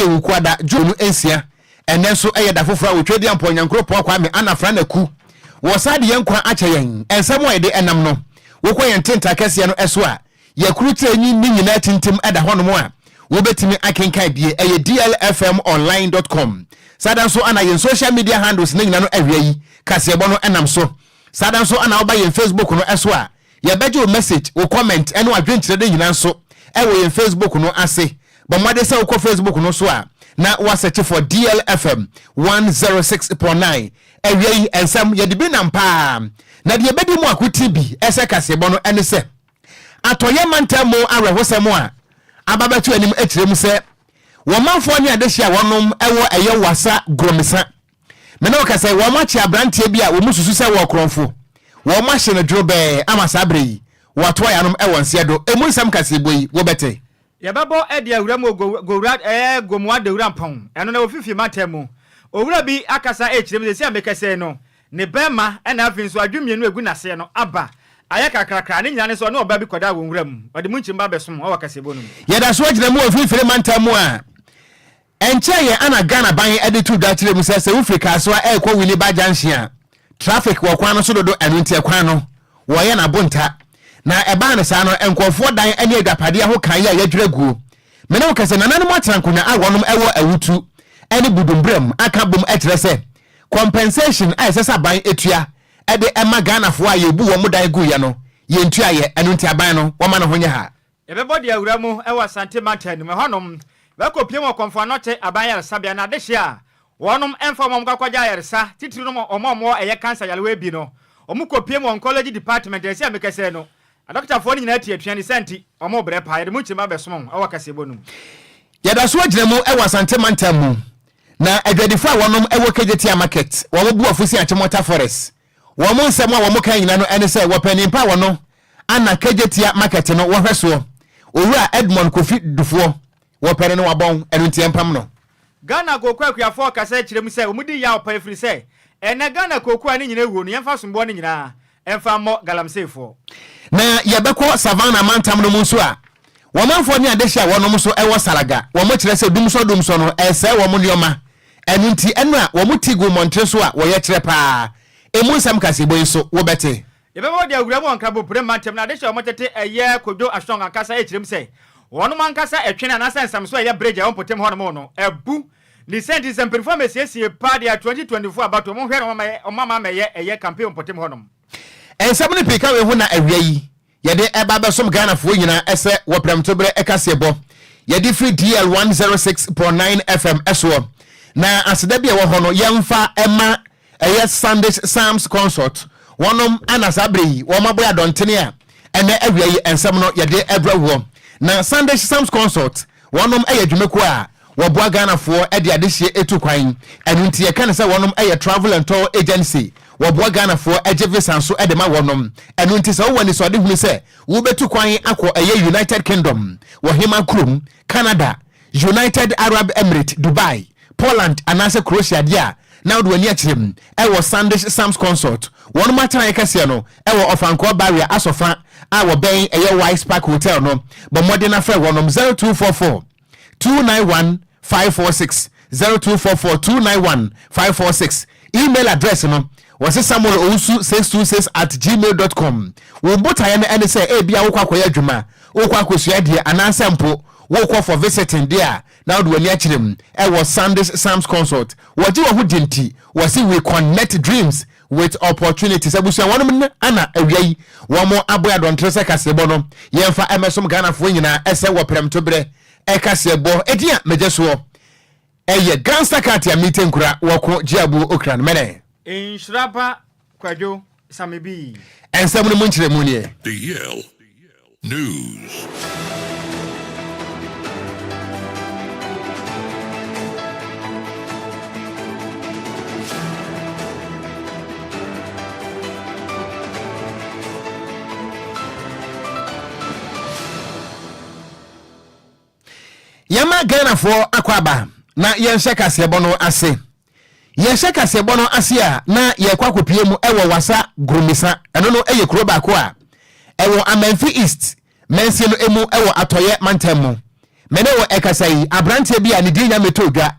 yɛ Wukuada, June 6. Ɛnnɛ nso yɛ da foforɔ a Otwedeampɔn Nyankoropɔn Kwame Anafra Naku wɔ saa de yɛn nkwa akyɛ yɛn. Nsɛm a yɛde nam no, wokɔ yɛn ntentan kɛseɛ no so a, yɛakurukyire ne nyinaa tintim da hɔnom a wobɛtumi akenkan bie. Ɛyɛ dlfmonline dot com. Saa da nso na yɛn social media handles no nyinaa no awia yi kaseɛbɔ no nam so. Saa da nso na woba yɛn Facebook no so a, Yɛbɛgye wo message, wo comment ne w'adwenkyerɛ no nyinaa nso wɔ yɛn Facebook no ase. Bɔ mmɔden sɛ wokɔ Facebook no so a na woasɛkye for DLFM 106.9. Awia yi nsɛm yɛde bi nam paa, na deɛ ɛbɛdi mu akoten bi sɛ kaseɛbɔ no ne sɛ Atɔeɛ mantam mu awerɛhosɛm a aba bɛto anim kyerɛ mu sɛ wɔn manfoɔ ne adehye a wɔnom wɔ ɛyɛ Wassa Guromesa Me ne wo kasa yi, wɔakye aberanteɛ bi a wɔsusu sɛ wɔ korɔmfo. Wɔahye no dworobɛɛ ama saa berɛ yi wɔatoa yɛanom wɔ nseɛ do. Emu nsɛm kaseɛbɔ yi, wobɛte. Yɛbɛbɔ de awura mu wɔ Gowura ɛɛ Gomoa Dawura Mpɔn, ɛno na wɔ Fifi mantam mu. Owura bi akasa rekyerɛ mu seesei a mekasa yi no, ne bɛɛma ɛna afei nso adwe mmienu a egu n'aseɛ no aba ayɛ kakrakra. Ne nyinaa ne sɛ ɔne ɔbaa bi kɔdaa wɔ nwura mu. Ɔde mu nkyem ba abɛsom wɔ kaseɛbɔ no mu. Yɛda so agyina mu wɔ Mfimfini mantam mu a Ɛnkyɛeɛ ara na Ghana ban de too dwa kyerɛɛ mu sɛ sɛ wofiri Kasoa rekɔ Winneba Junction a, traffic wɔ kwan no so dodo ɛno nti ɛkwan no wɔreyɛ no abonta. Na ɛbaa no saa no nkurɔfoɔ dan ne agyapadeɛ ho kan yɛ a yɛadwiri aguo. Me ne wo kɛsɛ nananom atena nkonnwa a wɔnom wɔ Awutu ne Budumburam aka bom kyerɛ sɛ compensation a ɛsɛ sɛ aban tua de ma Ghanafoɔ a yɛbu wɔn dan guiɛ no yɛntuaeɛ ɛno nti aban no wɔma ne ho nyɛ ha. Yɛbɛbɔ de awura mu wɔ Asante mantam no mu. Ɛhɔnom, bɛkɔpue wɔ Kɔmfo Anɔkye Aban Ayaresabea no adehye a wɔnom mfa wɔn a wɔkɔ akɔgye ayaresa, titiriw nom wɔn a wɔwɔ ɛyɛ kansa nyarewa yi bi no. Wɔkɔpue mu wɔ Oncology Department a ɛsi a mekasa yi no, adɔkotafoɔ no nyinaa te atua ne saa nti, wɔrebrɛ paa. Yɛde mo nkyerɛmu abɛsom wo wɔ kaseɛbɔ no mu. Yɛda so agyina mu wɔ Asante mantam mu, na adwadifo a wɔnom wɔ Kejetia Market, wɔn bo afu se Achimota Forest Wɔn nsɛm a wɔn ka nyina no ɛne sɛ wɔpɛ nimpa a wɔno ana Kejetia market no wɔhwɛ soɔ, Owura Edmond Kofi Dufoɔ, wɔpɛ no na wabɔn, ɛno nti ɛmpam no. Ghana kooko akuafoɔ kasa kyerɛ mu sɛ wɔn di yaw pa ɛfiri sɛ ɛnnɛ Ghana kooko a ne nyina awuo no yɛmfa somboɔ no nyinaa mfa mmɔ galamseyfoɔ. Na yɛbɛkɔ Savannah mantam no mu nso a, wɔn manfoɔ ne adehye a wɔnom nso wɔ Salaga, wɔn kyerɛ sɛ dumsɔ dumsɔ no ɛresɛe wɔn nnoɔma Ɛno nti, ɛno a wɔte gu mmɔntene so a wɔyɛ kyerɛ paa. Emu nsɛm kaseɛbɔ yi nso, wobɛte. Yɛbɛma wɔde awura mu wɔ Nkrabopire mantam na adehye a wɔtete ɛyɛ Kojo Ashong ankasa rekyerɛ mu sɛ wɔnom ankasa ɛtwene anaasɛ nsamso a ɛyɛ bridge a ɛwɔ mpɔtam hɔnom no abu. Ne saa nti sɛ mpanyinfoɔ ammɛsiesie paa deɛ a 2024 abatoɔ monhwɛ na wɔama ammɛyɛ ɛyɛ campaign wɔ mpɔtam hɔnom. Nsɛm no pii ka wei ho na awia yi Yɛde ɛba abɛsom Ghanafoɔ nyinaa ɛsɛ wɔ prɛmtoberɛ kaseɛbɔ yɛde firi DL 106.9 FM soɔ. Na aseda bi a ɛwɔ hɔ no yɛmfa ɛma ɛyɛ Sandish Psalms Consort wɔnom ana saa berɛ yi wɔn abɔ adɔntene a ɛnɛ awia yi nsɛm no yɛde ɛbrɛ woɔ. Na Sandish Psalms Consort Wɔnom yɛ dwumakuo a wɔboa Ghanafoɔ de adehyeɛ tu kwan. Ɛno nti yɛka no sɛ wɔnom yɛ Travel and Tour Agency. Wɔboa Ghanafoɔ gye visa nso de ma wɔnom. Ɛno nti sɛ wowɔ anisoadehunu sɛ wobɛtu kwan akɔ ɛyɛ United Kingdom, Wɔhema kurom, Canada, United Arab Emirate, Dubai, Poland anaasɛ Croatia deɛ a, na wode w'ani akyerɛ mu wɔ Sandish Sams Consort. Wɔnom atenaeɛ kɛseɛ no wɔ Ɔfankɔɔ Barrier Asɔfa a wɔbɛn ɛyɛ Wise Park Hotel no. Bɔ mmɔden na frɛ wɔnom 0244 291 546, 0244 291 546. Email address no wɔse Samuel Owusu 626 at gmail dot com. Wo botaeɛ no ɛne sɛ ebia wokɔ akɔyɛ adwuma, wokɔ akɔsua adeɛ anaasɛ mpo wokɔ for visiting deɛ a, na wode w'ani akyerɛ mu wɔ Sandys Psalms Consult. Wɔgye wɔn ho di nti, wɔse we connect dreams with opportunities. Abusua wɔnom ne ana awia yi wɔn aboɛ adɔntere sɛ kaseɛbɔ no yɛmfa ɛmɛsom Ghanafoɔ nyinaa ɛsɛ wɔ prɛmtoberɛ ɛkaseɛbɔ. Edin a megye soɔ ɛyɛ Gangster Cat a mete nkura wɔko gye abuo okra no mɛnɛ. Nhyira ba Kwadwo Same Bii. Nsɛm no mu nkyerɛmu nie. The Yale News. Yɛma Ghanafoɔ akɔ aba na yɛnhyɛ kaseɛbɔ no ase. Yɛhyɛ kaseɛbɔ no ase a na yɛrekɔ akɔpue mu wɔ Wassa Gurumisa. Ɛno no yɛ kuro baako a ɛwɔ Amanfi East mansin no mu wɔ Atɔeɛ mantam mu. Me ne wo ɛkasa yi, aberanteɛ bi a ne din nya mmɛtɔɔ dwa,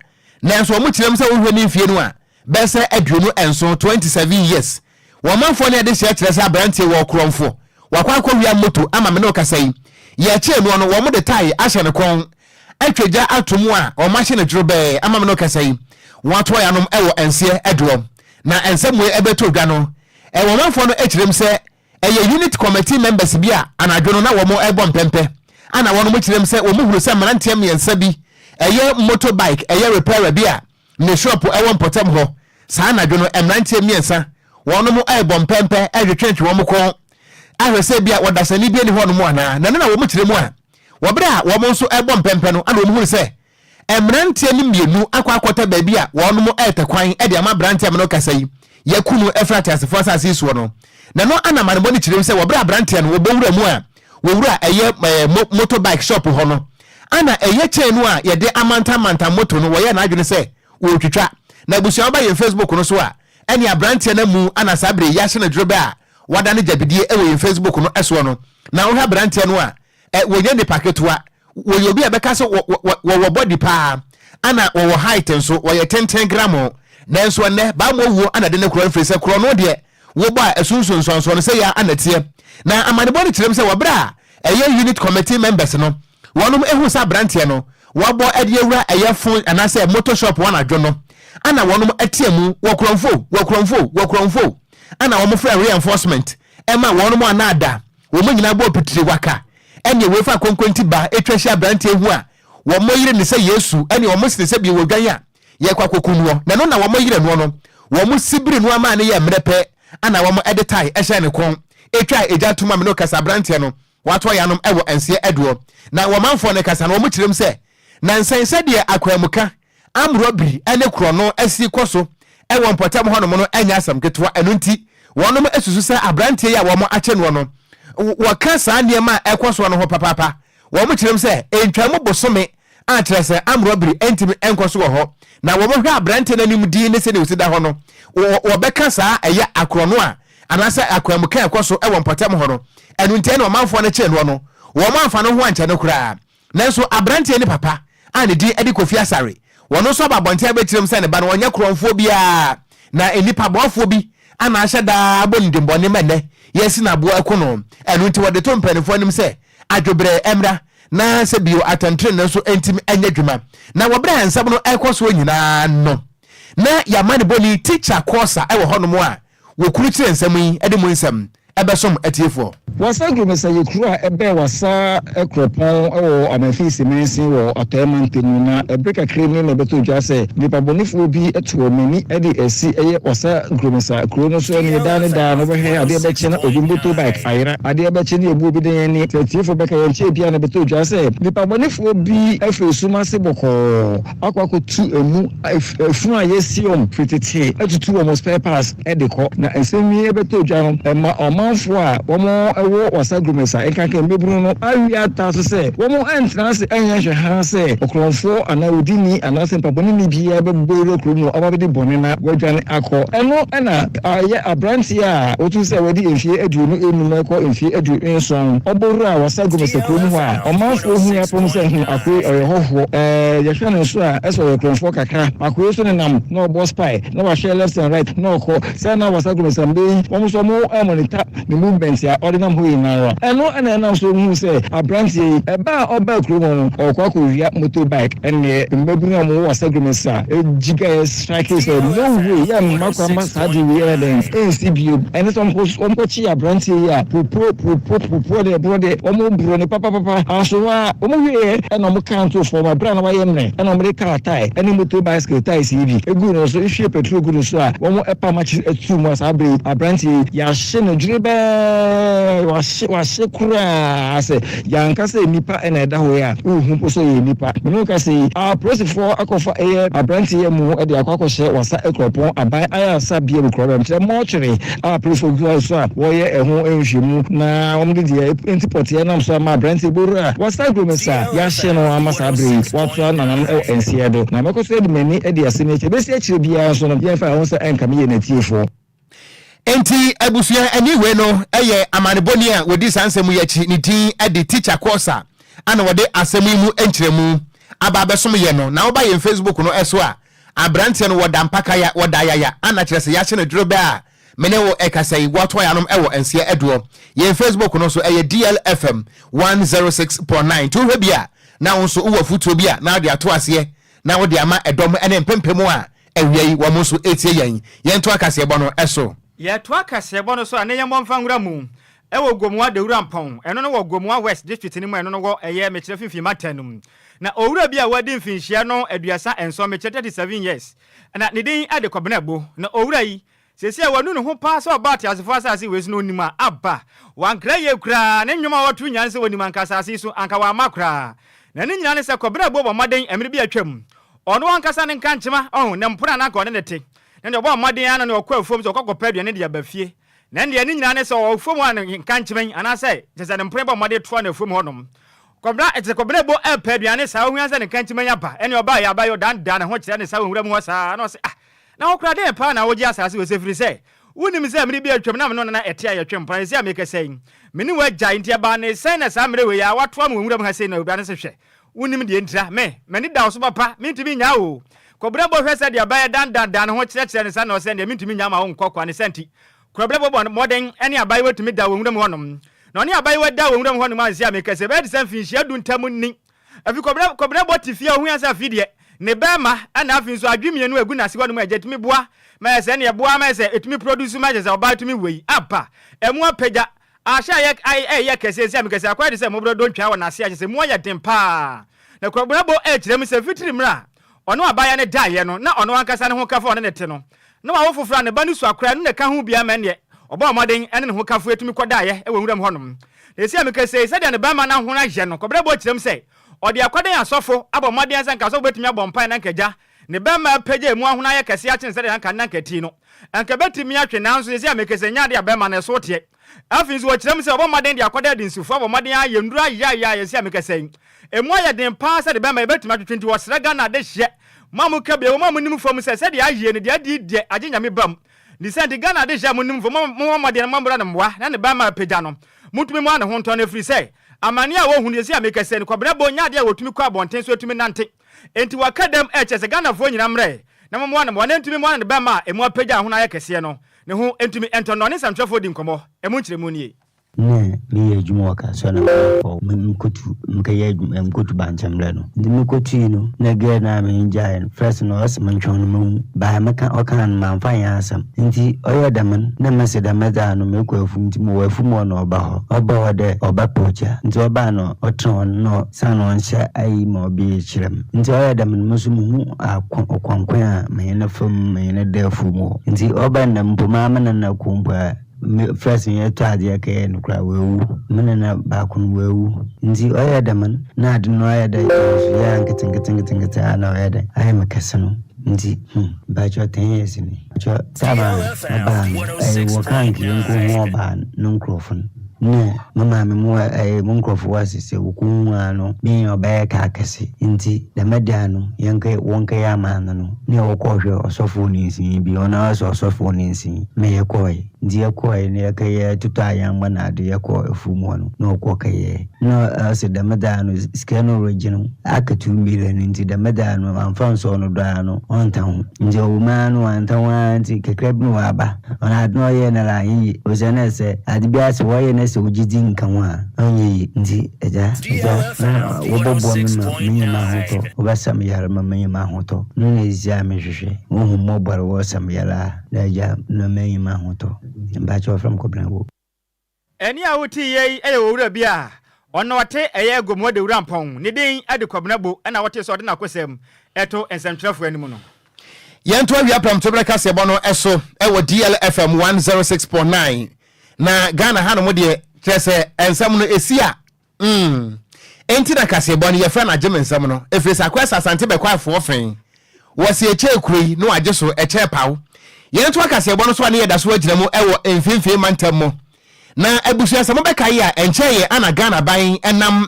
nanso wɔn kyerɛm sɛ wohwɛ ne mfie no a, bɛyɛ sɛ 27, 27 years. Wɔn manfoɔ ne adehyeɛ kyerɛ sɛ aberanteɛ wɔ ɔkorɔmfo, wakɔ akɔwia moto ama me ne wo kasa yi. Yɛkyee noɔ no, wɔn de tae ahyɛ ne kɔn, atwa gya ato mu a wɔn ahye no dworobɛɛ ama me ne wo kasa yi. Wɔn atoa yanom wɔ nseɛ doɔ. Na nsɛm wei ɛbɛtɔ dwa no, wɔn manfoɔ no kyerɛm sɛ Ɛyɛ unit committee members bi a anadwo no na wɔn rebɔ mpɛmpɛ a na wɔnom kyerɛm sɛ wɔn hunu sɛ mmeranteɛ mmiɛnsa bi ɛyɛ motor bike ɛyɛ repairer bi a ne shop ɛwɔ mpɔtam hɔ saa anadwo no mmeranteɛ mmiɛnsa wɔnom rebɔ mpɛmpɛ ɛretwetwe wɔn kɔn ahwɛ sɛ bi a wɔdasani bi ani hɔ nom anaa na ɛno na wɔn kyerɛ mu a wɔ berɛ a wɔn nso ɛrebɔ mpɛmpɛ no ana wɔn hunu sɛ Mmeranteɛ no mmienu akɔ akɔtɛ baabi a wɔnom retɛ kwan de ama aberanteɛ a me ne wo kasa yi yɛaku no afiri ateasefoɔ asase yi soɔ no. Na ɛno ana amanebɔ no kyerɛm sɛ wɔ berɛ a aberanteɛ no wɔbɔ wura mu a wɔwura ɛyɛ ɛɛ mo motor bike shop hɔ no ana ɛyɛ chain no a yɛde amantam mantam moto no wɔyɛɛ n'adwene sɛ wɔretwitwa. Na abusua woba yɛn Facebook no so a ɛne aberanteɛ no amu ana saa berɛ yi yɛahyɛ no dworobɛ a wadane gyabidie wɔ yɛn Facebook no soɔ no. Na wohwɛ aberanteɛ no a ɛ wɔnyɛ nipa ketewa wɔyɛ obi a bɛka sɛ wɔwɔ body paa ana wɔwɔ height nso wɔyɛ tenten gramo nanso ɛnɛ bammɔ wuo ana de ne korɔ mfiri sɛ korɔ no deɛ wobɔ a ɛso nsonsoansoɔ no sɛ yɛ ana teɛ. Na amanebɔ no kyerɛm sɛ wɔberɛ a ɛyɛ unit committee members no wɔnom ehu sɛ aberanteɛ no wɔabɔ ɛde awura ɛyɛ phone anaasɛ motor shop wɔn adwo no ana wɔnom ɛteɛ mu wɔ korɔmfo wɔ korɔmfo wɔ korɔmfo ana wɔn frɛ reinforcement ɛma wɔnom anaada wɔn nyinaa bɔɔ pitire waka ɛneɛ wei fa konkonti ba ɛtwa hyia aberanteɛ hu a wɔn yere ne sɛ Yesu ɛne wɔn sene sɛ bio wɔdwan a yɛkɔ akɔku noɔ na ɛno na wɔn yere noɔ no wɔn sibiri no ama ne yɛ mmerɛ pɛ ana wɔn ɛde tae ɛhyɛ ne kɔn ɛtwa ɛgya toma me no kasa aberanteɛ no watoa yanom ɛwɔ ɛnseɛ ɛdoɔ na wɔn manfoɔ no kasa no wɔn kyerɛm sɛ nansan sɛdeɛ akwanmuka Amrɔbiri ne korɔno asi kɔ so wɔ mpɔtam hɔnom no nyɛ asɛm ketewa. Ɛno nti, wɔnom susu sɛ aberanteɛ yi a wɔn akye noɔ no, wɔka saa nneɛma a ɛkɔ soɔ no ho papaapa. Wɔn kyerɛ mu sɛ, ɛntwaa mu bosome a kyerɛ sɛ amrɔbiri ntumi nkɔ so wɔ hɔ. Na wɔn hwɛ aberanteɛ no anim dinn ne sɛdeɛ ɔsi da hɔ no, wɔbɛka saa ɛyɛ akorɔno a anaasɛ akwanmuka a ɛkɔ so wɔ mpɔtam hɔ no. Ɛno nti ɛna ɔmanfoɔ no kyee noɔ no, wɔn amfa no ho ankyɛ no koraa. Nanso aberanteɛ ne papa a ne din de Kofi Asare, wɔno nso aba abɔnten abɛkyerɛ mu sɛ ne ba no ɔnyɛ korɔmfoɔ biara na nnipa bɔɔfoɔ bi ana ahyɛ daa abɔ no dimbɔne ma nnɛ yɛasi no aboɔ aku no. Ɛno nti wɔde to mpanimfoɔ anim sɛ adwobrɛ mmra na sɛ bio atɛntrenee nso ntimi nyɛ adwuma. Na wɔ berɛ a nsɛm no ɛrekɔ soɔ nyinaa no na yɛamanebɔni Teacher Korsah wɔ hɔnom a Wɔkurukyire nsɛm yi de mu nsɛm bɛsom atiefoɔ. Wassa Nkrumah yɛ kuro a ɛbɛn Wassa kuropɔn wɔ Amenfi Simansin wɔ Atɔeɛ Mantam mu na ɛberɛ kakra ni na ɛbɛtɔ dwa sɛ nnipa bɔnefoɔ bi to wɔn ani de asi ɛyɛ Wassa Nkrumah kuro no so ɛneɛ daa ne daa no wobɛhwɛ adeɛ bɛkye na obi motor bike ayera adeɛ bɛkye ne yɛbu obi den ɛneɛ sɛ atiefoɔ bɛka yɛn nkyɛɛ biara na ɛbɛtɔ dwa sɛ nnipa bɔnefoɔ bi afiri sum ase bɔkɔɔ akɔ akɔtu emu Afunu a yɛasi wɔn firi tete atutu wɔn spare parts de kɔ. Na nsɛm yi bɛtɔ dwa no, ɛma ɔmanfoɔ a wɔwɔ Wassa Gromessa, nkanka mmabunu no, awe ataa so sɛ wɔntena ase nyɛ nhwɛhaa sɛ ɔkorɔmfoɔ anaa odini anaasɛ mpaebɔneni biara bɛbɔ wura kurom hɔ aba abɛdi bɔne na wadwane akɔ. Ɛno na ayɛ aberanteɛ a wɔtu sɛ wadi mfeɛ 25 rekɔ mfeɛ 27, ɔbɔ wuraa Wassa Gromessa kurom hɔ a ɔmanfoɔ hui apam sɛ hmm akoe ɔyɛ hɔhoɔ, ɛɛ yɛhwɛ no nso a ɛsɛ ɔyɛ korɔmfoɔ kakra. Akoe nso nenam na ɔbɔ spy na wahwɛ left and right na ɔkɔ. Sɛ na Wassa Gromessa mba yi wɔn nso wɔn monitor ne movement a ɔde nam hɔ nyinaa ara. Ɛno na ɛnam so wohuu sɛ abranteɛ yi ɛba a ɔbaa kurom hɔ no ɔrekɔ akɔwia motor bike. Ɛnneɛ mmabunu a wɔwɔ Wassa Gromessa gyigaeɛ strike sɛ no way yɛmma kwan mma saa ade wei ɛyɛ dɛn ɛnsi bio. Ɛne sɛ wɔkɔkyee abranteɛ yi a puopuo puopuo puopuo deɛ borɔ deɛ wɔboro no papapapa. Aso hɔ ara wɔwieɛ ɛna wɔkaa no too fam a berɛ a na wayɛ mmerɛ ɛna wɔde car tyre ɛne motor bicycle tyres yi bi guu no so hwie petrol gu no so a wɔpam akye atuu mu a saa berɛ yi abranteɛ yi yɛahye no dwerebɛɛ wahye wahye koraa sɛ yɛanka sɛ nnipa na ɛda hɔ yi a wonhu mpo sɛ ɔyɛ nnipa. Me ne wo kasa yi apolisifoɔ akɔfa ɛyɛ abranteɛ yi amu de akɔ akɔhyɛ Wassa Akuropɔn aban ayaresabea mu korɔbɛm kyerɛ mortuary a apolisifoɔ gu so a wɔreyɛ ɛho nhwehwɛmu na wɔde deɛ enti pɔteɛ nam so ama aberanteɛ Bowura Wassa Nkrumah yɛahye no ama saa berɛ yi watoa nananom wɔ nseɛ do. Na mɛkɔ so de m'ani adi asɛm yi akyi. Ɛbɛsi akyire biara nso no, yɛmfa yɛn ho sɛ ɛnkame yɛn atiefoɔ. Enti abusua ani wei no yɛ amanebɔni a wɔdi saa nsɛm yi akyi ne din de Teacher Korsah. ana wɔde asɛm yi mu nkyerɛmu aba abɛsom yɛ no. Na woba yɛn Facebook no so a, aberanteɛ no wɔda mpakaya, wɔda yaya, ana kyerɛ sɛ yɛahyɛ no dworobɛ a me ne wo ɛkasa yi, wɔato ayanom ɛwɔ nseɛ ɛdoɔ. Yɛn Facebook no so ɛyɛ DLFM 106.9. Nti wohwɛ bi a, na wo nso wowɔ afotuo bi a na wode ato aseɛ na wode ama ɛdɔm ne mpempem a awia yi wɔn nso ɛtie yɛn. Yɛnto akaseɛbɔ no ɛso. Yɛtoa kaseɛbɔ no so a, ne yɛmmɔ mfa nwura mu wɔ Gomoa Dawurampɔn, ɛno no wɔ Gomoa West District no mu a ɛno no wɔ ɛyɛ Mekyerɛ Finfin Mantam no mu. Na owura bi a wadi mfinhyia no 37, mekyerɛ 37 years, na ne din de Kɔbena Agbo. Na owura yi, seesei a wanu ne ho paa sɛ ɔba ateasefoɔ asase wei so na ɔnim a, aba. Wankra yie koraa, ne nnwom a ɔto nyinaa ne sɛ ɔnim anka asase yi so anka wamma koraa. Na ne nyinaa ne sɛ Kɔbena Agbo bɔ mmɔden mmere bi a atwam, ɔno ankasa ne nkankyema, ɔho, ne mpono a na anka ɔne no te, na deɛ ɔbɔɔ mmɔden ara no ne ɔkɔ afuom sɛ ɔkɔ kɔpɛ aduane de aba fie. Na ɛndeɛ ne nyinaa ne sɛ ɔwɔ afuom hɔ a ne nkankyema anaasɛ kyerɛ sɛ ne mpono bɔ mmɔden toa no afuom hɔnom. Kɔbena, kyerɛ sɛ Kɔbena Ebo repɛ aduane saa, ɔhua sɛ ne nkankyema yi aba, ɛnneɛ ɔbaa yi aba yi ɔdandan ne ho kyerɛ ne saa wɔ nwura mu hɔ saa, na ɔse, Ah, na wo koraa dɛn paa na wogye asaase wei so ɛfiri sɛ wonim sɛ mmere bi a atwam na me ne wo nana ɛte a yɛtwe mpena, seesei a merekasa yi, me ne wo agyae, nti ɛbaa ne sɛn na saa mmere wei a woatoa me wɔ nwura mu ha sei na Awurade se hwɛ, Wonnim deɛ ntira. Me, m'ani da wo so papa, mentumi nnyaa wo o. Kɔbena bɔ hwɛ sɛdeɛ ɔbɛyɛ dandan dan ne ho kyerɛkyerɛ ne nsa na ɔsɛ deɛ mentumi nnyaa ma wo nkɔ kwa ne sa nti. Kɔbena bɔ bɔ mmɔden ne abayewa tumi da wɔ nwuram hɔnom. Na ɔne abayewa da wɔ nwuram hɔnom anse a meka sɛ ɛbɛyɛ te sɛ mfinhyia du ntam ni. Afi Kɔbena, Kɔbena bɔ te fie a ɔhui ansa afei deɛ ne bɛɛma ɛna afei nso adwe mmienu a ɛgu n'ase hɔnom a agya tumi boa ma yɛ sɛ ɛne ɛboa ma yɛ sɛ ɛtumi produce ma kyerɛ sɛ ɔbaa tumi wei aba ɛmu apagya Ahyɛ a ɛyɛ a ɛyɛ kɛse esi a mekɛse akɔyɛ te sɛ mmɔborɔ dontwaa wɔ n'ase a kyerɛ sɛ mu ayɛ den paa. Na Kwabrabo rekyerɛ mu sɛ fitiri mmerɛ a ɔne abaayewa no daeɛ no na ɔno ankasa ne hokafo a ɔne no te no na wawo foforɔ a ne ba no sua koraa ɛno na ɛka ho bi ama ɛnneɛ ɔbɔɔ mmɔden ne ne hokafo tumi kɔdaeɛ wɔ nwuram hɔnom. Na esi a mekɛse yi sɛdeɛ ne barima no ahono ayɛ no Kwabrabo kyerɛ mu sɛ ɔde akɔdan asɔfo abɔ mmɔden sɛ anka asɔfo bɛtumi abɔ mpaeɛ na anka agya ne barima apagya emu ahono ayɛ kɛse akyɛn sɛdeɛ anka na anka ti no anka ɛbɛtumi atwe nanso seesei a mekɛse nyɛ adeɛ a barima no ɛso teɛ. Afei nso wɔkyerɛ mu sɛ wɔbɔ mmɔden de akɔda adi nsufo abɔ mmɔden ayɛ nnuru ayɛ a yɛsi a mekasa yi emu ayɛ den paa sɛde bɛma yɛbɛtumi atwetwe nti wɔsrɛ Ghana adehyeɛ mo a moka bi ɛwɔ mu a monim fam sɛ sɛdeɛ ayie no deɛ adi deɛ agye Nyame bam ne sɛ nti Ghana adehyeɛ a monim fam mommɔ mmɔden na mommra no mmoa na ne bɛma apagya no motumi mmoa ne ho ntɔ no ɛfiri sɛ amane a wɔhu no yɛsi a mekasa yi kɔbena bɔ nyɛ adeɛ a wɔtumi kɔ abɔnten so atumi nante enti wɔka dɛm ɛkyɛ sɛ Ghanafoɔ nyina mmerɛ na mommoa no mmoa na ntumi mmoa no ne bɛma a emu apagya ho no ayɛ kɛseɛ no ne ho ntumi ntɔ no. Ɔne nsɛmtwerɛfoɔ di nkɔmmɔ. Emu nkyerɛmu nie. Nna meyɛ edwuma wɔ Kasoa na mokɔ mokotu mekɛyɛ edwuma mokotu bankye mbrɛ no. Ntsi mokotui no na girl no a menye no gyae no first no ɔse montweɔn no mehu but meka ɔkaa no mammfa annyɛ asɛm. Ntsi ɔyɛɛ dɛm no na mese dɛm dze a no mekɔ efuw ntsi mowɔ efuw mu hɔ na ɔba hɔ. Ɔbaa hɔ dɛ ɔbɛpɛ ogya ntsi ɔbaa na ɔtsena hɔ no na ɔsan ɔnnhyɛ ayi ma ɔbea kyerɛ me. Ntsi ɔyɛɛ dɛm no mo so muhun akwa ɔkwan a menye no fa mu menye no da efuw mu hɔ. Ntsi ɔbaa no dɛm mpo maa me nana kor mpo a me first no yɛtɔ adze yɛkɛyɛɛ no koraa oewu. Me nana baako no oewu. Ntsi ɔyɛɛ dɛm no na adze no ayɛ dɛ nsu yɛ a nketsenketse nketsenketse a na ɔyɛ dɛ ayɛ me kɛse no. Ntsi hmm mpakyɛw 10 years ni. Mpakyɛw time a mebaa no ɛyɛ wɔkaa nka yɛnkohu ɔbaa no nkorɔfo no. Na me maame mo ɛyɛ mo nkorɔfo wɔ ase sɛ wokohu a no being ɔbɛyɛ kaa kɛse nti dɛm da no yɛnkɛ wɔnkɛyɛ amaano no na wɔkɔhwɛ ɔsɔfo ninsinyi bi ɔno ara sɛ ɔsɔfo ninsinyi ma yɛkɔe nti yɛkɔe na yɛkɛyɛ totɔ ayamba na ade yɛkɔ afuom hɔ no na ɔkɔ kɛyɛ na ɔsɛ dɛm da no sika no regye no aka 2 million nti dɛm da no amfa nsɔɔ no do ara no ɔnta ho nti ɔwɔ mu ara no wanta ho ara nti kakra bi na waba ɔno ade na ɔyɛɛ no la anyɛ yie osiane sɛ ade biara sɛ wɔyɛ no sɛ wogye di nka ho a ɔnyɛ yie nti agya agya na wɔbɛboa me ma menya m'ahotɔ wɔbɛsa me yare ma menya m'ahotɔ no na ɛsi a mehwehwɛ wohu mmɔbɔre wɔsa me yare a na agya na manya m'ahotɔ mpakyɛ wɔfrɛ me Kɔbena Wo. Ɛnne a wote yei yɛ owura bi a ɔno ɔte ɛyɛ Gomoa Dawura Mpɔn. Ne din de Kwabena Bo na wote sɛ ɔde n'akosɛm to nsɛmtwerɛfoɔ anim no. Yɛnto awia prɛmtoberɛ kaseɛbɔ no so wɔ DLFM 106.9 na Ghana hanom deɛ kyerɛ sɛ nsɛm no ɛsi a enti na kaseɛbɔ no yɛfrɛ no agye me nsɛm no ɛfiri sɛ akɔyɛ sɛ Asante bɛkɔ afoɔ fɛn wɔsi ɛkyɛ kuro yi na wagye so ɛkyɛ paw. Yɛnto akaseɛbɔ no so a ne yɛda so agyina mu ɛwɔ mfimfini mantam mu na abusua sɛ mobɛka yi a ɛnkyɛn yɛ ana Ghana ban ɛnam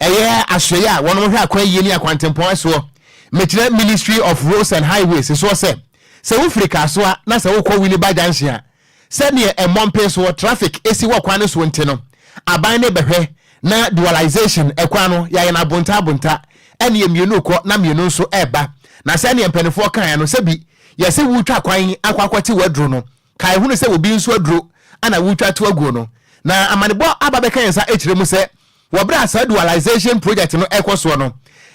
ɛyɛ asoɛeɛ a wɔn hwɛ akwan yie ne akwantempɔn soɔ, mekyerɛ Ministry of Roads and Highways soɔ sɛ sɛ wofiri Kasoa na sɛ wokɔ Winneba Junction a sɛdeɛ mmɔmpen soɔ traffic si wɔ kwan no soɔ nti no aban no bɛhwɛ. Na dualization ɛkwan no yɛayɛ no abonta abonta, ɛneɛ mmienu rekɔ na mmienu nso reba. Na sɛdeɛ mpanimfoɔ kaeɛ no, sɛbi yɛse woretwa kwan akɔ akɔte w'aduro no, kae hunu sɛ obi nso aduro na woretwa to aguo no. Na amanebɔ aba bɛka yɛn nsa kyerɛ mu sɛ wɔ berɛ a saa dualization project no rekɔ soɔ no,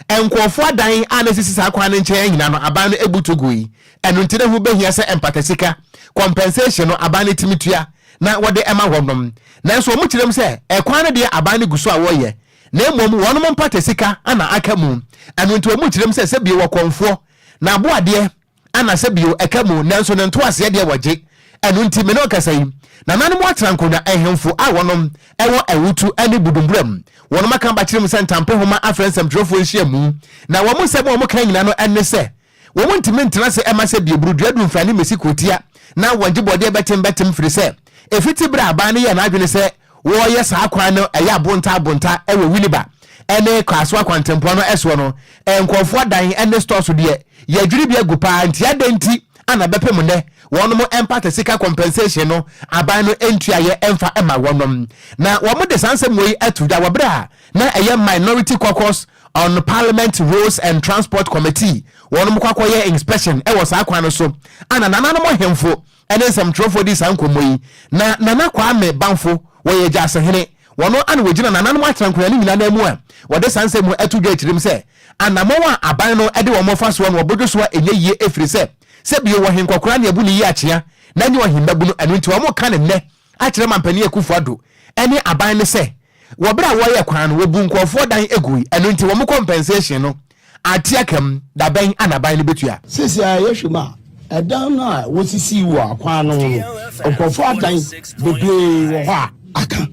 nkurɔfoɔ adan a na ɛsisi saa kwan no nkyɛn nyinaa no aban no bu to gui. Ɛno nti na ɛho bɛhia sɛ mpatasika, compensation, no aban no tumi tua na wɔde ma wɔnom. Nanso wɔn kyerɛ mu sɛ ɛkwan no deɛ aban no gu so a wɔreyɛ na mmom wɔnom mpatasika na aka mu. Ɛno nti wɔn kyerɛ mu sɛ sɛbio wɔkɔmfoɔ na aboadeɛ ana sɛbio ɛka mu nanso ne ntoaseɛ deɛ wɔgye. Ɛno nti me ne wo kasa yi, nananom atena nkonnwa ahemfo a wɔnom ɛwɔ Awutu ne Budumbura mu. Wɔnom aka abakyerɛ mu sɛ ntampehoma afrɛ nsɛmtwerɛfoɔ nhyiamu na wɔn nsɛm a wɔn ka nyinaa no ɛne sɛ Wɔntumi ntena ase mma sɛ bie dua du mfrane mmesi kurotia na wɔngye bɔdeɛ bɛtem bɛtem firi sɛ ɛfiti berɛ a aban no yɛɛ n'adwene sɛ wɔreyɛ saa kwan no ɛyɛ abonta abonta wɔ Winneba ne Kasoa kwantempɔn no soɔ no nkurɔfoɔ adan ne stores deɛ yɛadwiri bi agu paa nti adɛn nti ana bɛpem nnɛ wɔnom mpata sika compensation no aban no ntuayɛ mfa mma wɔnom. Na wɔde saa nsɛm wei ato dwa wɔ berɛ a na ɛyɛ Minority Caucus on Parliament Roads and Transport Committee wɔnom kɔ akɔyɛ inspection wɔ saa kwan no so ana nananom ahemfo ne nsɛmtwerɛfoɔ di saa nkɔmmɔ yi. Na Nana Kwame Bamfo wɔyɛ Gyasehene, wɔno ana wɔgyina nananom atenankonnwa no nyinaa nan mu a wɔde saa nsɛm mu ato dwa akyirim sɛ anammɔn a aban no de wɔn fa soɔ no wɔbodwo so a ɛnyɛ yie ɛfiri sɛ sɛ bio wɔ henkɔkoraa ne abu ne yie akyea na nyɛ ɔhemmabunu ɛno nti wɔn ka ne nnɛ akyerɛ Mampanin Akufo Addo ne aban no sɛ wɔ bere a wɔreyɛ kwan no wɔbuu nkurɔfoɔ dan gui, ɛno nti wɔn compensation no ate aka mu, dabɛn na aban no bɛtua? Seesei a yɛhwɛ mu a, ɛdan no a wosisii wɔ akwan no ho no, nkurɔfoɔ adan bebree wɔ hɔ a aka.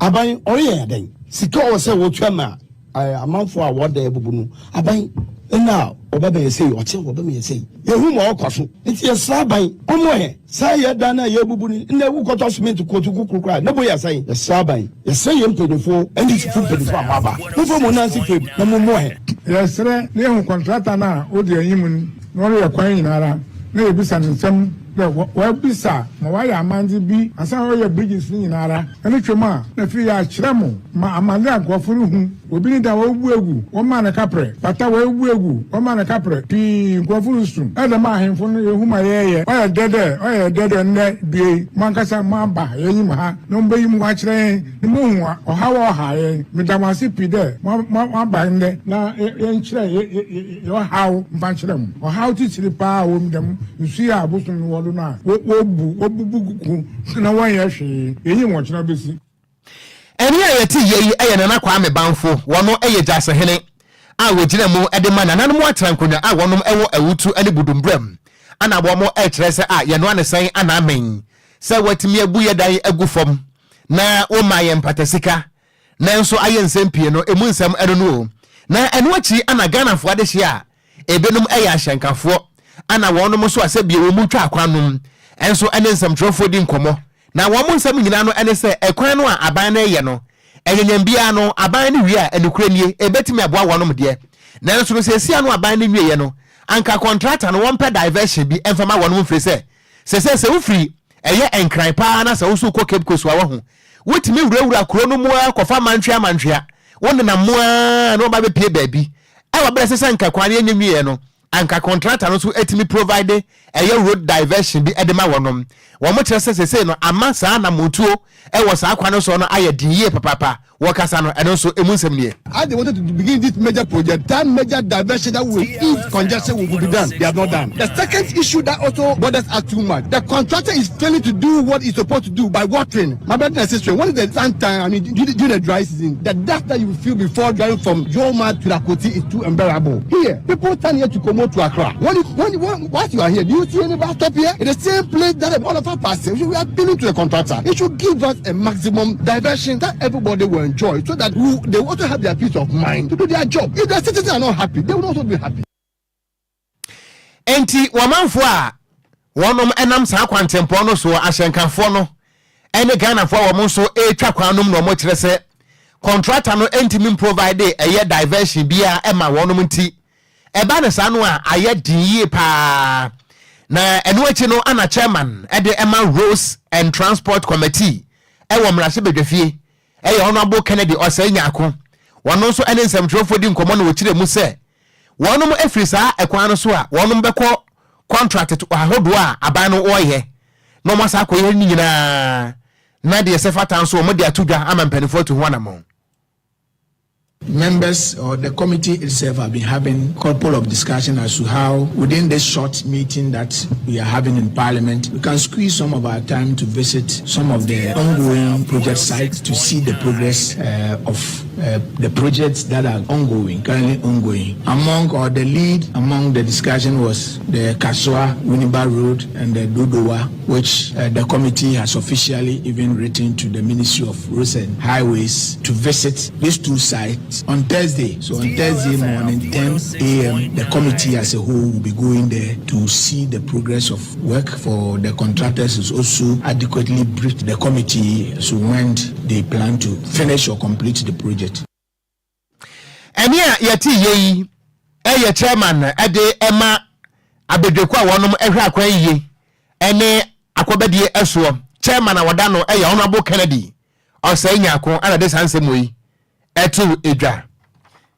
Aban ɔreyɛ yɛn dɛn? Sika a ɔwɔ sɛ wɔtua ma amanfoɔ a wɔn dan abubu no, aban nna a wɔbɛma yɛn sei, ɔkyena wɔbɛma yɛn sei. Yɛhu ma ɔkɔ so. Nti yɛsrɛ aban ɔmmoa yɛn. Saa yɛ dan no a yɛrebubu no, nnɛ wokɔtɔ cement kotoku koro koraa a, ne bo yɛ sɛn? Yɛsrɛ aban, yɛsrɛ yɛn mpanyinfoɔ, NDCfo mpanyinfoɔ a moaba, momfa mo nan nsi fam na mommoa yɛn. Yɛserɛ na yehu kɔntrata no a odzi enyim no na ɔreyɛ kwan nyinara na yebisa no nsɛm dɛ ɔabisa ma ɔayɛ amandze bi ansaana ɔreyɛ bridges no nyinara na no twa mu a na afei yɛakyerɛ mo ma amandze a nkorɔfo ruhu. Obi ne da woebu egu, wɔmaa no kaprɛ, pata woebu egu, wɔmaa no kaprɛ, pii nkorɔfo rusu. Nna dɛm ahemfo no yehu ma yɛyɛ, ɔyɛ dɛ dɛ, ɔyɛ dɛ dɛ ndɛ dua yi, moankasa moaba hɛn enyim ha na mubeyi moho akyerɛ hɛn na moehu ɔhaw a ɔhaw hɛn. Meda mo ase pii dɛ moaba ndɛ na yɛnkyerɛ hɛn ɔhaw mfa nkyerɛ mo. Ɔhaw tsitsir paa a ɔwɔ mu dɛm nsu yi a abosom no wɔ do no a wobu, wobubu gu na wɔnnyɛ hwee, yenyim ɔkyena obesi. Ɛnne a yɛte yɛ yi yɛ Nana Kwame Bamfo, wɔno yɛ Gyasehene a wɔgyina mu de ma nananom atena nkonnwa a wɔnom wɔ Awutu ne Budumburam ana wɔn rekyerɛ sɛ a yɛnoa ne sɛn ana amen sɛ wɔatumi abu yɛ dan agu fam na wɔma yɛn mpatasika nanso ayɛ nsɛm pii no emu nsɛm ɛno no o na ɛno akyi ana Ghanafoɔ adehyeɛ a Ebinom yɛ ahyɛnkafoɔ, ɛna wɔnom nso a sɛbio wɔn mu twa akwan nom nso ne nsɛmtwerɛfoɔ di nkɔmmɔ. Na wɔn nsɛm nyinaa no ne sɛ ɛkwan no a aban no reyɛ no, ɛnyanyam biara no, aban no wie a, nokorɛ nie, ɛbɛtumi aboa wɔnom deɛ. Nanso no seesei ano aban no nwieɛ no, anka kɔntrata no wɔmpɛ diversion bi mfa ma wɔnom mfiri sɛ, sɛsɛ sɛ wofiri ɛyɛ Nkran paa na sɛ wo nso wokɔ Cape Coast a wahu, wotumi wurawura kuro no mu ara kɔfa mantwea mantwea, wonenam mu ara na wɔba bɛpie baabi. Ɛwɔ berɛ ɛsɛ sɛ anka kwan no yɛnyɛ nwieɛ no, anka kɔntrata no nso tumi provide ɛyɛ road diversion bi de ma wɔnom. Wɔn kyerɛ sɛ sesei no ama saa anamontuo wɔ saa kwan no soɔ no ayɛ den yie papaapa. Wɔkasa no, ɛno nso ɛmu nsɛm nie. As they wanted to begin this major project, that major diversion that will ease congestion will be done, they have not done. The second issue that also bothers us too much, the contractor is failing to do what he's supposed to do by watering. My brother and sister, when is the sun time, I mean, during, during the dry season, the dust that you feel before driving from Joma to Rakoti is too unbearable. Here, people stand here to come to Accra. When, you, when, when, whilst you are here, do you see any bus stop here? In the same place that all of us pass, we are appealing to the contractor. He should give us a maximum diversion that everybody will enjoy so that we, they also have their peace of mind to do their job. If the citizens are not happy, they will also be happy. Enti wɔmanfoɔ a wɔnom nam saa kwantempɔn no soɔ, ahyɛnkafoɔ no ne Ghanafoɔ a wɔn nso retwa kwan nom na wɔn kyerɛ sɛ kɔntrata no ntumi mprovide ɛyɛ diversion biara ɛma wɔnom nti ɛba no saa no a ayɛ den yie paa. Na ɛno akyi no ana chairman ɛde ɛma Roads and Transport Committee ɛwɔ mmarahyɛbadwafie. yɛ Honourable Kennedy Osei Nyarko. Ɔno nso ne nsɛmtwerɛfoɔ di nkɔmmɔ na ɔkyerɛ mu sɛ wɔnom afiri saa ɛkwan no so a wɔnom bɛkɔ contract ahodoɔ a aban no ɔyɛ na wɔn asa akɔyɛ ne nyinaa na deɛ ɛsɛ fata nso wɔn de ato dwa ama mpanimfoɔ atu ho anammɔn. Members or the committee itself have been having a couple of discussions as to how within this short meeting that we are having in Parliament, we can squeeze some of our time to visit some of the ongoing project sites to see the progress of the projects that are ongoing, currently ongoing. Among or the lead among the discussion was the Kasoa Winneba Road and the Dodowa, which the committee has officially even written to the Ministry of Roads and Highways to visit these two sites on Thursday. So on Thursday morning, 10 a.m., the committee as a whole will be going there to see the progress of work for the contractors is also adequately briefed the committee so when they plan to finish or complete the project. Ɛne a yɛte yie yi ɛyɛ chairman ɛde ɛma abadwako a wɔnom ɛhwɛ akwan yie ɛne akɔbɛdie ɛsoɔ. Chairman a wɔda no ɛyɛ Honourable Kennedy Osei Nyarko ɛna de saa nsɛm yi ɛto edwa.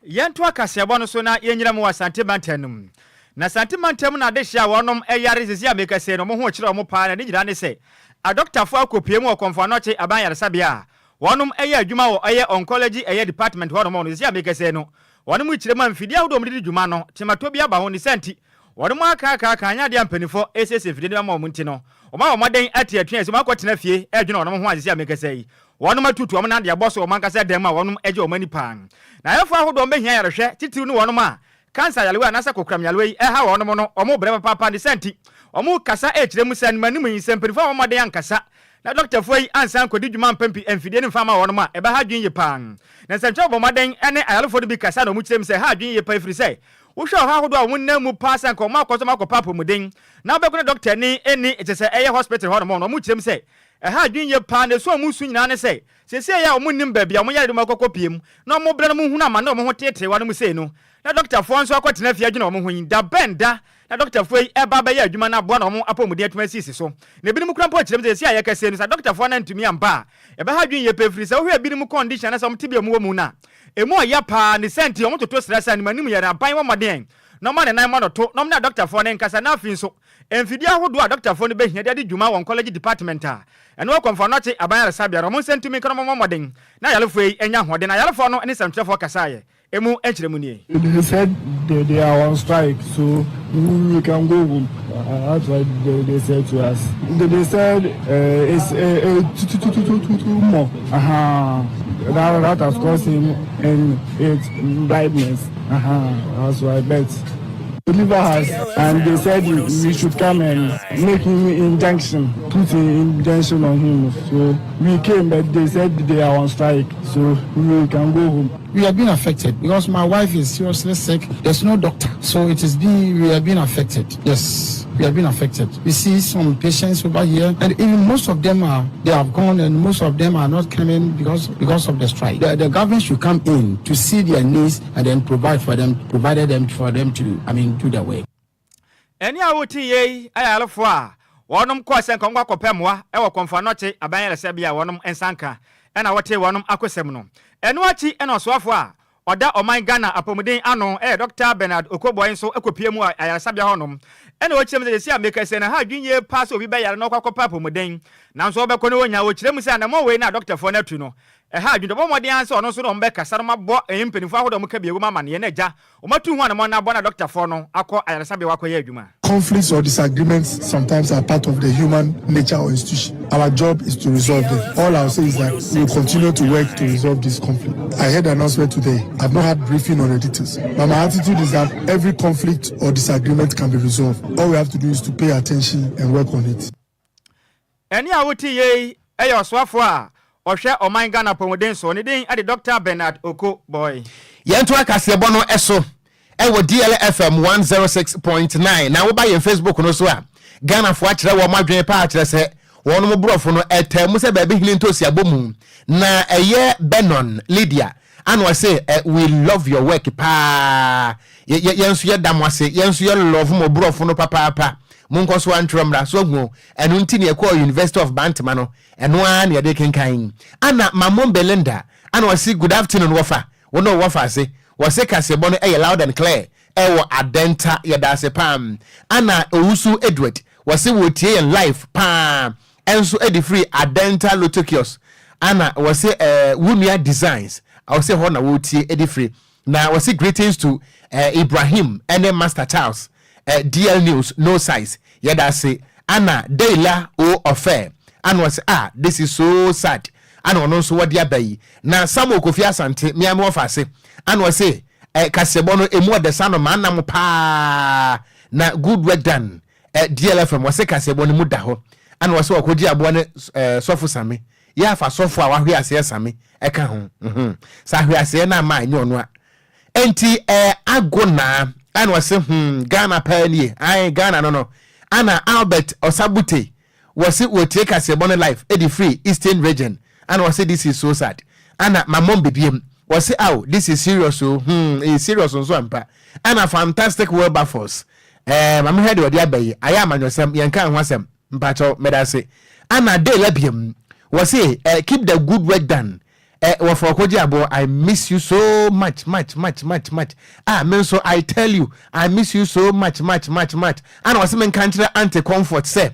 Yɛnto akaseɛbɔ no so na yɛnyina mu wɔ Asante mantam no mu. Na Asante mantam no adehye a wɔnom ɛyare sisi a mekasɛ no, ɔmo ho kyerɛ ɔmo paa, na ne nyinaa ne sɛ adɔktafoɔ akɔpie mu wɔ Kɔmfo Anɔkye aban yaresabea a wɔnom ɛyɛ adwuma wɔ ɛyɛ oncology ɛyɛ department hɔnom no. Sisi a mekasɛ no, wɔnom kyerɛ mu a mfidie ahodoɔ ɔmo de di dwuma no tematɔ bi aba ho ne sɛ nti wɔnom akaakaaka anyɛ adeɛ a mpanimfoɔ ɛsiesie mfidie no ama wɔn. Nti no wɔn a wɔn ate atua sɛ wɔn akɔtena fie ɛdwene wɔn ho a sisi a mekasɛ yi wɔnom atutu wɔn nan de abɔ so wɔn ankasa dan mu a wɔnom agye wɔn ani paa. Na ayɛfoɔ ahodoɔ mbɛhia yarehwɛ titiriw ne wɔnom a cancer yarewa anaasɛ kokoram yarewa yi ɛha wɔnom no, wɔn brɛ papaapa. Ne sɛ nti wɔn kasa ɛkyerɛ mu sɛ animanim yi sɛ mpanimfoɔ a wɔn mmɔden ankasa na dɔktafoɔ yi ansan kɔdi dwuma mpɛmpi mfidie no mfa ma wɔnom a, ɛbɛha adwene yie paa. Na nsɛntwerɛ bɔ mmɔden ne ayarefoɔ no bi kasa na wɔn kyerɛ mu sɛ ha adwene yie paa, ɛfiri sɛ wohwɛ ɔhaw ahodoɔ a wɔn nam mu paa sɛ nka wɔn akɔ so akɔpa apɔmuden na wobɛkɔ ne dɔkta ni ɛni kyɛ sɛ ɛyɛ hospital hɔ nom no, wɔn kyerɛ mu sɛ ɛha adwene yie paa. Na esu a wɔn su nyinaa ne sɛ seesei a wɔn nim baabi a wɔn yare de wɔn akɔkɔ pie mu na wɔn brɛ no mu hunu ama na wɔn ho teetee wɔn mu sei no, na dɔktafoɔ nso akɔtena fie adwene wɔn ho yi, da bɛn da na dɔktafoɔ yi ɛba bɛyɛ adwuma no aboa na wɔn apɔmuden atuma asisi so? Na ebinom kura mpo kyerɛ mu sɛ seesei a yɛkɛseɛ no, sɛ dɔktafoɔ no ntumi amba a, ɛbɛha adwene yie pɛ, firi sɛ wohwɛ ebinom condition na sɛ wɔn te bi a wɔn wɔ mu no a, emu ɔya paa. Ne sɛ nti wɔn toto srɛ sɛ animanim yɛ aban wɔ mmɔden na ɔma ne nan ma no to na ɔmo ne adɔktafoɔ no nkasa, na afei nso mfidie ahodoɔ a dɔktafoɔ no bɛhia de adi dwuma wɔ oncology department a ɛno wɔ Kɔmfo Anɔkye aban ayaresabea no, ɔmo nsa ntumi nka no ɔmo mmɔden na ayarefoɔ yi anya ahoɔden. Na ayarefoɔ no ne nsɛmtwerɛfoɔ kasaeɛ, emu nkyerɛ mu nie. They said they are on strike, so we can go home. That's what they said to us. They said it's too, too, too, too, too more. That has caused him and it's blindness. That's why I bet. Deliver us, and they said we should come and make him injection, put an injection on him. So we came, but they said they are on strike, so we can go home. We have been affected because my wife is seriously sick. There's no doctor, so it is being we have been affected. Yes, we have been affected. We see some patients over here, and even most of them are they have gone, and most of them are not coming because of the strike. The government should come in to see their needs and then provide for them, provided them for them to, I mean, do their work. Ɛne a wote yei ayarefoɔ a wɔnom kɔɔ sɛ nkɔnkɔ akɔpɛ mmoa ɛwɔ Kɔmfo Anɔkye aban ayaresabea a wɔnom nsa nka ɛna wɔte wɔnom akɔsɛm no. Ɛno akyi ɛna ɔsoafoɔ a ɔda ɔman Ghana apɔmuden ano ɛyɛ Dr Bernard Okoe Boye nso akɔpie mu ayaresabea hɔnom, ɛna wɔkyerɛ mu sɛ yɛsi a meka sɛ na ha adwene yie paa sɛ obi bɛyare na ɔkɔ akɔpɛ apɔmuden nanso ɔbɛkɔ no wɔnya. Wɔkyerɛ mu sɛ anammɔ wei na dɔktafoɔ no atu no ɛha adwene. Ɔbɔ mmɔden ara sɛ ɔno nso na ɔmo bɛkasa no mabɔ ɛyɛ mpanimfoɔ ahodoɔ a ɔmo ka bi ɛwɔ mu amanneɛ na agya ɔmatu ho anammɔ na abɔ na dɔktafoɔ no akɔ ayaresabea wakɔyɛ adwuma. Conflicts or disagreements sometimes are part of the human nature or institution. Our job is to resolve them. All I'll say is that we'll continue to work to resolve this conflict. I heard the announcement today. I've not had briefing on the details. But my attitude is that every conflict or disagreement can be resolved. All we have to do is to pay attention and work on it. Ɛne a wote yei ɛyɛ ɔsoafoɔ a ɔhwɛ ɔman Ghana apɔmuden so, ne din ɛde Dr Bernard Okoe Boye. Yɛnto akaseɛbɔ no ɛso ɛwɔ DLFM 106.9. Na woba yɛn Facebook no so a, Ghanafoɔ akyerɛ wɔn adwene paa, kyerɛ sɛ wɔn borɔfo no ɛtɛ mu sɛ baabi hene ntosi abɔ mu. Na ɛyɛ Benon Lydia ana ɔse "We love your work paa." Yɛn nso yɛda mo ase, yɛn nso yɛ love mo borɔfo no papaapa. Monkɔ so ara ntwerɛ mmra. So ahu o? Ɛno nti na yɛkɔɔ University of Bantama no. Ɛno ara na yɛde kenkan. Ana Mammon Belinda, ana ɔse good afternoon wɔfa, wo ne wo wɔfa ase. Wɔse kaseɛbɔ no yɛ loud and clear ɛwɔ Adenta. Yɛda ase paa. Ana Owusu Edward, wɔse wɔretie yɛn live paa nso de firi Adenta Lotto Kiosk. Ana wɔse eh, wo nua Designs, wɔse hɔ na wɔretie de firi. Na wɔse greetings to eh, Ibrahim ɛne Master Charles eh, DL News no size yɛda ase ana Deila o ɔfɛ ana wɔse ah this is so sad ana ɔno nso wɔde aba yi na Samuel Kofi Asante mea me wɔfa ase ana wɔse eh, kaseɛbɔ no emu ɔdɛ sa no maa nam paa na good work done eh, DLFM wɔse kaseɛbɔ no mu da hɔ ana wɔse wɔkɔgye aboa ne eh, sɔfo Same Yɛ afa sɔfo a wahwe aseɛ same ɛka ho mhm sɛ ahweaseɛ no ama a ɛnyɛ ɔno a ɛnti ɛɛ ago naa ɛna ɔse hmm Ghana paa nie ae Ghana no no ana Albert Osabute wɔse wɔtie kaseɛbɔ no live ɛde firi Eastern region ana ɔse this is so sad ana mamɔm bebiem wɔse ao this is serious o hmm ɛyɛ serious nso ampa ana fantastic Wilberforce ɛɛ mamehwɛ deɛ ɔde aba yi ayɛ amanyɔsɛm yɛnka ho asɛm Mpakyɛw medase. Ana day la biam wɔse eh, keep the good work done eh, wɔfa ɔkɔgye aboɔ I miss you so much much much much much ah me nso I tell you I miss you so much much much much ana wɔse menka nkyerɛ Auntie Comfort sɛ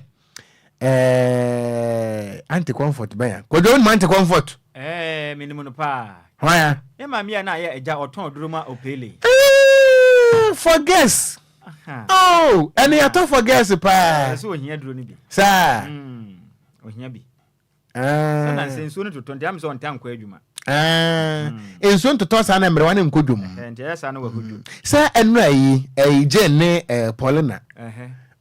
eh, Auntie Comfort bɛn a kwadwo wonim Auntie Comfort? Eh, menim no paa. Hwan a? Me maame a na ayɛ agya ɔtɔn aduro ma Opele. Eh, for guess. Oh, ɛne yɛtɔ for girls paa. Ɛsɛ ohia duro no bi. Saa. Mm, ohia bi. Sɛ na nsɛ nsuo no totɔ nti am sɛ ɔnta nkɔ adwuma. Nsuo ntotɔ saa na mmerewa ne nkɔ dwom. Nti ɛyɛ saa na wakɔ dwom. Sɛ ɛnura yi, ɛyi Jane ne Paulina.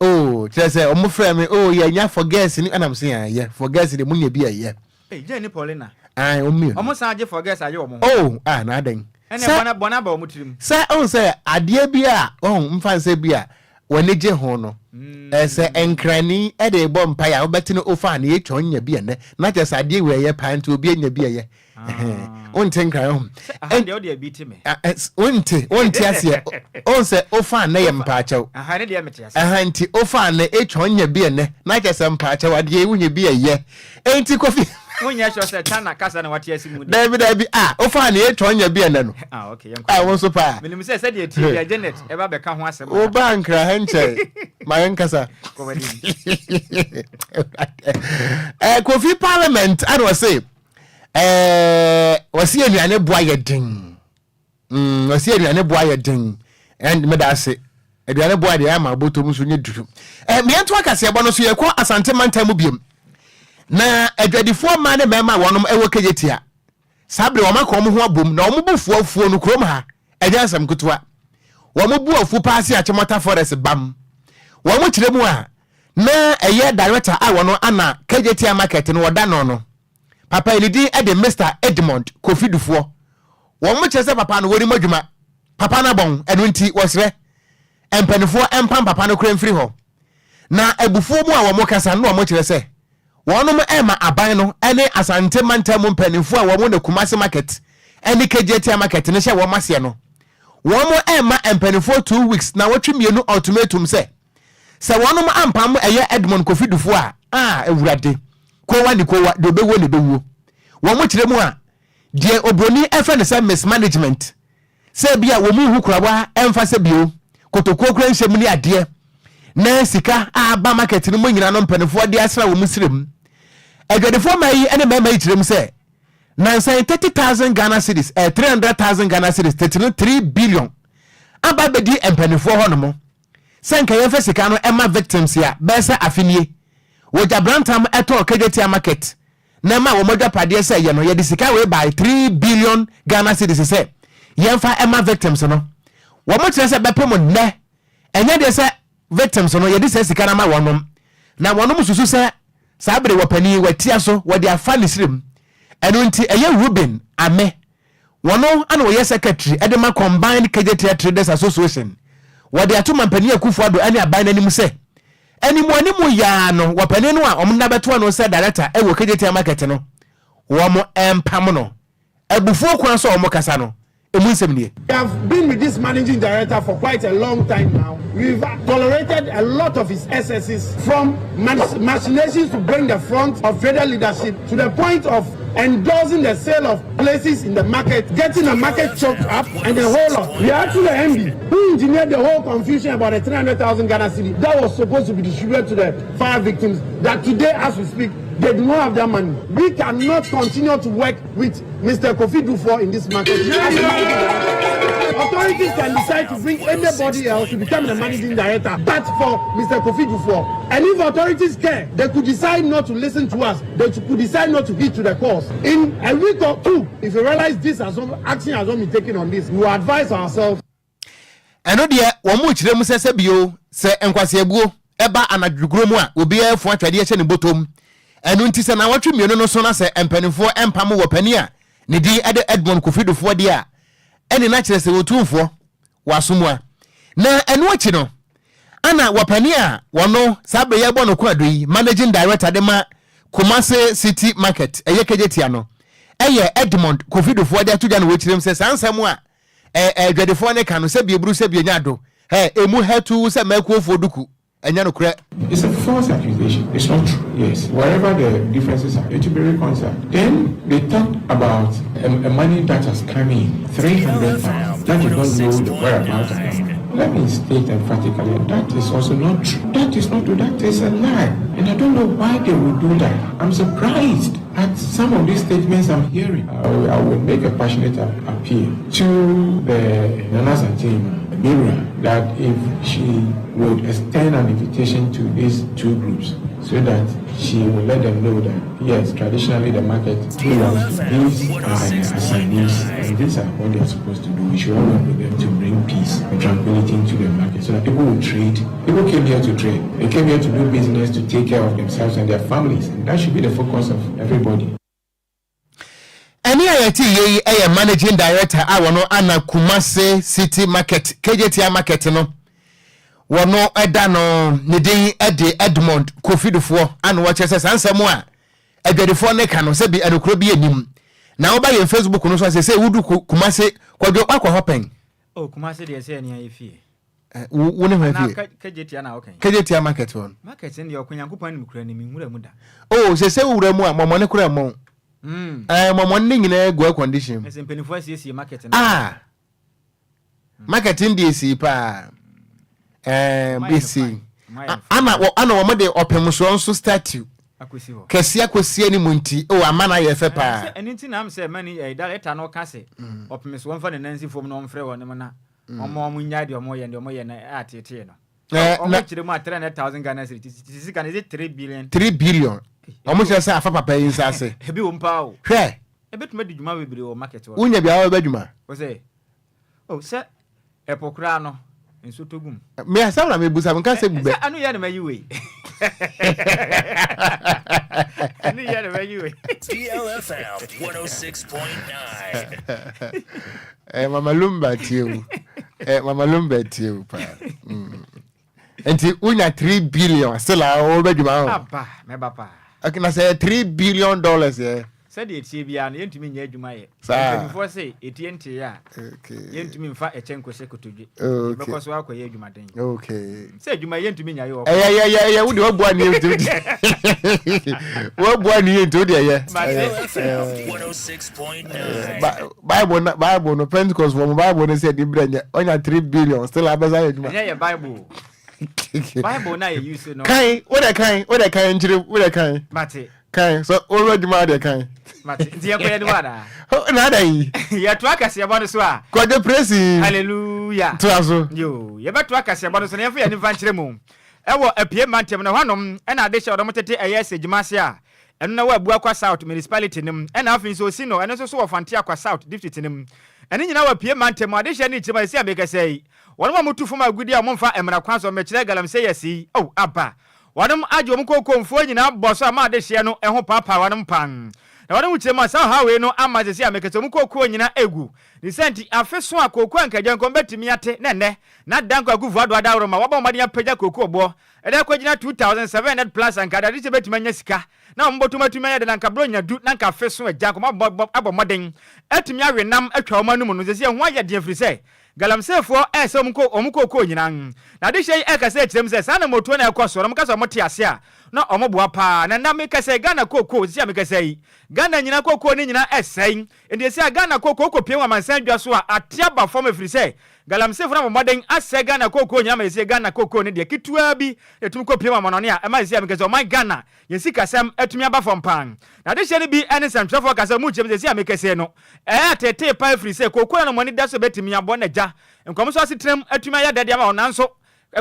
Oh, kyerɛ sɛ wɔn frɛ me, oh yɛnya for girls ni ɛnam sɛ yɛn yɛ for girls de mo nya bi ɛyɛ. Hey, Jane ne Paulina. Ayi, wɔn mmienu. Wɔn san gye for girls ayɛ wɔn ho. Oh, ah, na adɛn. Ɛnna bɔne bɔne aba wɔn tirim. Sɛ ɔn sɛ adeɛ bi a ɔn mfa nsɛ bi a w'ani gye ho no, sɛ nkrani de rebɔ mpaeɛ a wobɛte no ofa ne yɛtwa ɔnya bi ɛnɛ na kyerɛ sɛ adeɛ wei ɛyɛ paa nti obi anya bi ɛyɛ. Wonte nkran ho. Aha deɛ wode abi te me. Wonte wonte aseɛ. Ɔn sɛ ofa ne yɛ mpaakyɛw. Aha ne deɛ mete aseɛ. Aha nti ofa ne etwa ɔnya bi ɛnɛ na kyerɛ sɛ mpaakyɛw adeɛ yi wonya bi ɛyɛ. Enti Kofi. Wonyɛ sure sɛ China kasa na wate ase mu deɛ. Dabi dabi ah wofaa ne yɛtwa ɔnya bi ɛnɛ no. Ah okay yɛnkɔ. Ah wo nso paa. Menim sɛ sɛdeɛ ɛtie bia Janet ɛba bɛka ho asɛm. Wo baa nkra ha nkyɛe ma yɛnkasa. Kɔ w'anim. Eh, Kofi Parliament ana ɔse eh, ɔse anuane boa yɛ den. Mm, ɔsi aduane boa yɛ den. And meda ase. Aduane boa deɛ ama bɔtɔ mu so nyɛ duru. Eh, mmiɛnto akaseɛbɔ no so yɛkɔ Asante mantam mu biom. Na adwadifoɔ mmaa ne mmarima a wɔnom ɛwɔ Kejetia. Saa bere wɔn aka wɔn ho abom na wɔn bo fuo afuo no kurom ha. Ɛnyɛ asɛm ketewa. Wɔn bu afu paa se Achimota Forest bam. Wɔn kyerɛ mu a na ɛyɛ director a wɔn ana Kejetia market no wɔda no no. Papa yi ne din de Mister Edmond Kofi Dufoɔ. Wɔn kyerɛ sɛ papa no wɔnim adwuma. Papa no abɔn, ɛno nti wɔsrɛ mpaninfoɔ mpam papa no koraa mfiri hɔ. Na abufuo mu a wɔn kasa no na wɔn kyerɛ sɛ wɔnom rema aban no ne Asante mantam mu mpaninfoɔ a wɔn na Kumasi market ne Kejetia market no hyɛ wɔn aseɛ no wɔn rema mpaninfoɔ 2 weeks nawɔtwe mmienu ultimatum sɛ Sɛ wɔnom ampam ɛyɛ Edmond Kofi Dufour a, ah Awurade, kowa ne kowa, deɛ ɔbɛwuo na ɛbɛwuo. Wɔn kyerɛ mu a, deɛ obroni ɛfrɛ no sɛ mismanagement, sɛ ebia wɔn nhu korawa ɛmfa sɛ bio, kotokuo koraa nhyɛ mu ne adeɛ, na sika a aba market no mu nyina no mpaninfoɔ de asra wɔn srɛ mu. Adwadifoɔ mmaa yi ne mmarima yi kyerɛ mu sɛ, nansa yi 30,000 Ghana cedis, eh, 300,000 Ghana cedis, tete no 3 billion, aba abɛdi mpaninfoɔ hɔ nom. Sɛ nka yɛmfa sika no ɛma victims a bɛyɛ sɛ afe nie. Wɔgya Brantam ɛtɔɔ Kejetia market na ɛma wɔn adwapadeɛ sɛ yɛ no yɛde sika wei bae 3 billion Ghana cedis sɛ yɛmfa ɛma victims no. Wɔn kyerɛ sɛ bɛpem nnɛ ɛnyɛ deɛ sɛ victims no yɛde saa sika no ama wɔnom na wɔnom susu sɛ saa bere wɔ panin watia so wɔde afa ne srem ɛno nti ɛyɛ Reuben Ame Wɔno na ɔyɛ secretary de ma Combined Kejetia Traders Association. Wɔde ato Mampanin Akufo Addo ne aban no anim sɛ, animuanimu yi ara no wɔpanin no a wɔn nna bɛto ano sɛ director wɔ Kejetia market no, wɔn mpam no. Abufuo kwan so a wɔkasa no, Emu nsɛm nie. We have been with this managing director for quite a long time now. We've tolerated a lot of his excesses from machinations to bring the front of trader leadership to the point of endorsing the sale of places in the market, getting the market choked up, and the whole lot. We are actually MD, who engineered the whole confusion about the 300,000 Ghana cedi that was supposed to be distributed to the fire victims, that today, as we speak, they do not have that money. We cannot continue to work with Mr. Kofi Duffuor in this market. Authorities can decide to bring anybody else to become the managing director, but for Mr. Kofi Duffuor. And if authorities care, they could decide not to listen to us. They could decide not to heed to the cause. In a week or two, if you realize this has not, action has not been taken on this, we will advise ourselves. Ɛno deɛ wɔn rekyerɛ mu sɛ sɛ bio sɛ nkwaseabuo ɛba anadwogorɔ mu a obiara fo atwadeɛ hyɛ ne bɔtɔm. Ɛno nti sɛ nawɔtwe mmienu no so na sɛ mpanimfoɔ mpam wɔ panin a ne din de Edmond Kofi Dufoɔ deɛ a, ɛne na kyerɛ sɛ Otumfoɔ wɔ asomoa. Na ɛno akyi no, ana wɔ panin a wɔno saa berɛ yɛbɔ no koado yi, Managing Director de ma Kumasi City Market, ɛyɛ Kejetia no, ɛyɛ Edmond Kofi Dufoɔ de ato dwa na wɔkyerɛ mu sɛ saa nsɛm a adwadifoɔ no ka no sɛ bieburu sɛ bienya do, ɛ emu hɛtuu sɛ mmakuofoɔ duku. Ɛnyɛ nokorɛ. It's a false accusation. It's not true. Yes. Wherever the differences are, it will be reconciled. Then they talked about a, a money that has come in, 300,000, that you don't know the whereabouts of that money. Let me state emphatically that is also not true. That is not true. That is a lie. And I don't know why they would do that. I'm surprised at some of these statements I'm hearing. I will, I will make a passionate appeal to the Nana Santima, Mira, that if she would extend an invitation to these two groups so that she will let them know that, yes, traditionally the market belongs to these are the assignees and these are what they are supposed to do. We should all work with them to bring peace and tranquility into the market so that people will trade. People came here to trade. They came here to do business, to take care of themselves and their families. And that should be the focus of everybody. Ɛne a yɛte yie yi yɛ Managing Director a wɔno ana Kumase City Market, Kejetia Market no, wɔno ɛda no ne din de Edmond Kofi Dufoɔ ana wɔkyerɛ sɛ saa nsɛm a adwadifoɔ ne ka no sɛ bi ɛnokorɔ bi anim. Na woba yɛn Facebook no so a sɛ sɛ wodu Kumase Kwadwo wakɔ hɔ pɛn? Oh, Kumase deɛ sɛ ɛne ayɛ fie. Wo ne hwan fie? Kejetia na wokan. Kejetia market hɔ no. Market no deɛ ɔko Nyankopɔn anim kura ni menwura mu da. Oh, sɛ sɛ wowura mu a mɔmɔne kora mmɔn. Ɛɛ mɔmɔne ne nyinaa gu air condition mu. Ɛsɛ mpanimfoɔ asiesie market no. Ah. Market no deɛ esii paa. Ɛɛ esii. Ana wɔ ana wɔn de ɔpɛmusoɔ nso statue. Akosi hɔ. Kɛse akosi anim nti o ama no ayɛ fɛ paa. Sɛ ɛno nti na am sɛ mani ɛɛ director no ka sɛ ɔpɛmusoɔ mfa ne nan nsi fam na ɔmfrɛ wɔn na wɔn wɔn nnyae deɛ wɔn yɛ deɛ wɔn yɛ no ateetee no. Wɔn kyerɛ mu a 300,000 Ghana cedis ti sika no is it 3 billion? 3 billion. Wɔn kyerɛ sɛ afa papa yi nsa ase. Ebi wɔ mu paa o. Hwɛ. Ebetumi adi dwuma bebree wɔ market hɔ. Wonya bi a wɔbɛ dwuma. Wɔsɛ oh sɛ ɛpo koraa no nsuo tɔ gu mu. Me asɛm na mebusa menka sɛ bu bɛ. Sɛ ano yɛ na mayi wei. Ano yɛ na mayi wei. DLFM 106.9. Eh, Mama Lumba tie o. Eh, Mama Lumba tie o paa. Mm. Nti wonya 3 billion still a wobɛdwuma ho. Aba, mɛba paa. Okay, na sɛ 3 billion dollars yɛ. Sɛdeɛ ɛteɛ biara no, yɛntumi nyɛ adwuma yɛ. Saa. Mpanimfoɔ se, ɛtie ntee a, Okay. yɛntumi mfa ɛkyɛ nkɔhyɛ kotodwe. Okay. Yɛbɛkɔ so akɔyɛ adwumaden. Okay. Sɛ adwuma yi yɛntumi nya yɛ wɔ Ɛyɛ yɛ yɛ yɛ wode wabua ne yɛ nti wabua ne yɛ nti wode ɛyɛ. DLFM 106.9. Bible na Bible no Pentecost fɔ mo Bible no sɛ de brɛ nyɛ ɔnya 3 billion still abɛsa yɛ adwuma. Ɛnyɛ yɛ Bible. Bible na yɛ use no. Kan wode kan wode kan nkyerɛ wode kan. Mate. Kan sɛ wowura adwuma adeɛ kan. Mate nti yɛkɔ yɛn anim anaa? Na ada yi. Yɛtoa kaseɛbɔ no so a. Kwadwo Presi. Hallelujah. Toa so. Yo, yɛbɛtoa kaseɛbɔ no so na yɛmfa yɛn ani mfa nkyerɛ mu. Ɛwɔ Apue mantam no hɔnom ɛna adehyɛ wɔn tete ɛyɛ Sejima ase a ɛno na wɔ Abuakwa South Municipality no mu ɛna afei nso Osino ɛno nso so wɔ Fanteakwa South District no mu. Ɛno nyinaa wɔ Apue mantam mu adehyɛ ne kyerɛ mu a ɛsi a mekasa yi wɔn a wɔtu fam agudi a wɔmfa mmara kwan so mekyerɛ galamseyers yi oh aba Wɔnom agye wɔn kooko mfuo nyinaa bɔ so ama adehyeɛ no ho paapaa wɔnom pan. Na wɔde ho kyerɛ mu a, saa ɔhaw wei no ama seesei a meka sɛ wɔn kookoo nyinaa agu. Ne saa nti, afe so a kookoo a anka agyankɔm bɛtumi ate na ɛnnɛ na Danko Akufo Addo adaworo ma wɔabɔ mmɔden apagya kookoo boɔ de akɔgyina 2700 plus anka adadehyeɛ bɛtumi anya sika na wɔn bɔtɔm atumi ayɛ dɛ na anka borɔ nya du na anka afe so agyankɔm abɔ mmɔden atumi awe nam atwa wɔn anom no seesei ɛho ayɛ den ɛfiri sɛ Galamseyfoɔ ɛresɛ wɔn ko wɔn kookoo nyinaa. Na adehyeɛ yi ɛrekasa akyerɛ mu sɛ saa anammɔtuo no a ɛrekɔ soɔ no wɔka sɛ wɔte ase a na wɔn boa paa. Na nnɛ mekasa yi Ghana kookoo seesei a mekasa yi Ghana nyinaa kookoo no nyinaa ɛresɛe. Enti seesei a Ghana kookoo kɔpue wɔ amansan dwa so a ate aba fam ɛfiri sɛ Galamseyfoɔ no abɔ mmɔden asɛe Ghana kookoo nyinaa ma seesei Ghana kookoo no deɛ ketewaa bi na ɛtumi kɔpue wɔ amanɔne a ɛma seesei a mekasa yi ɔman Ghana Yɛn sikasɛm atumi aba fam paa. Na adehyeɛ no bi ne nsɛmtwerɛfoɔ ka sɛ wɔn nkyɛm seesei a mekasa yi no, ɛyɛ ateetee paa ɛfiri sɛ kooko na wɔn ani da so bɛtumi abɔ na gya nkɔm so asetenam atumi ayɛ dɛ de ama wɔn nanso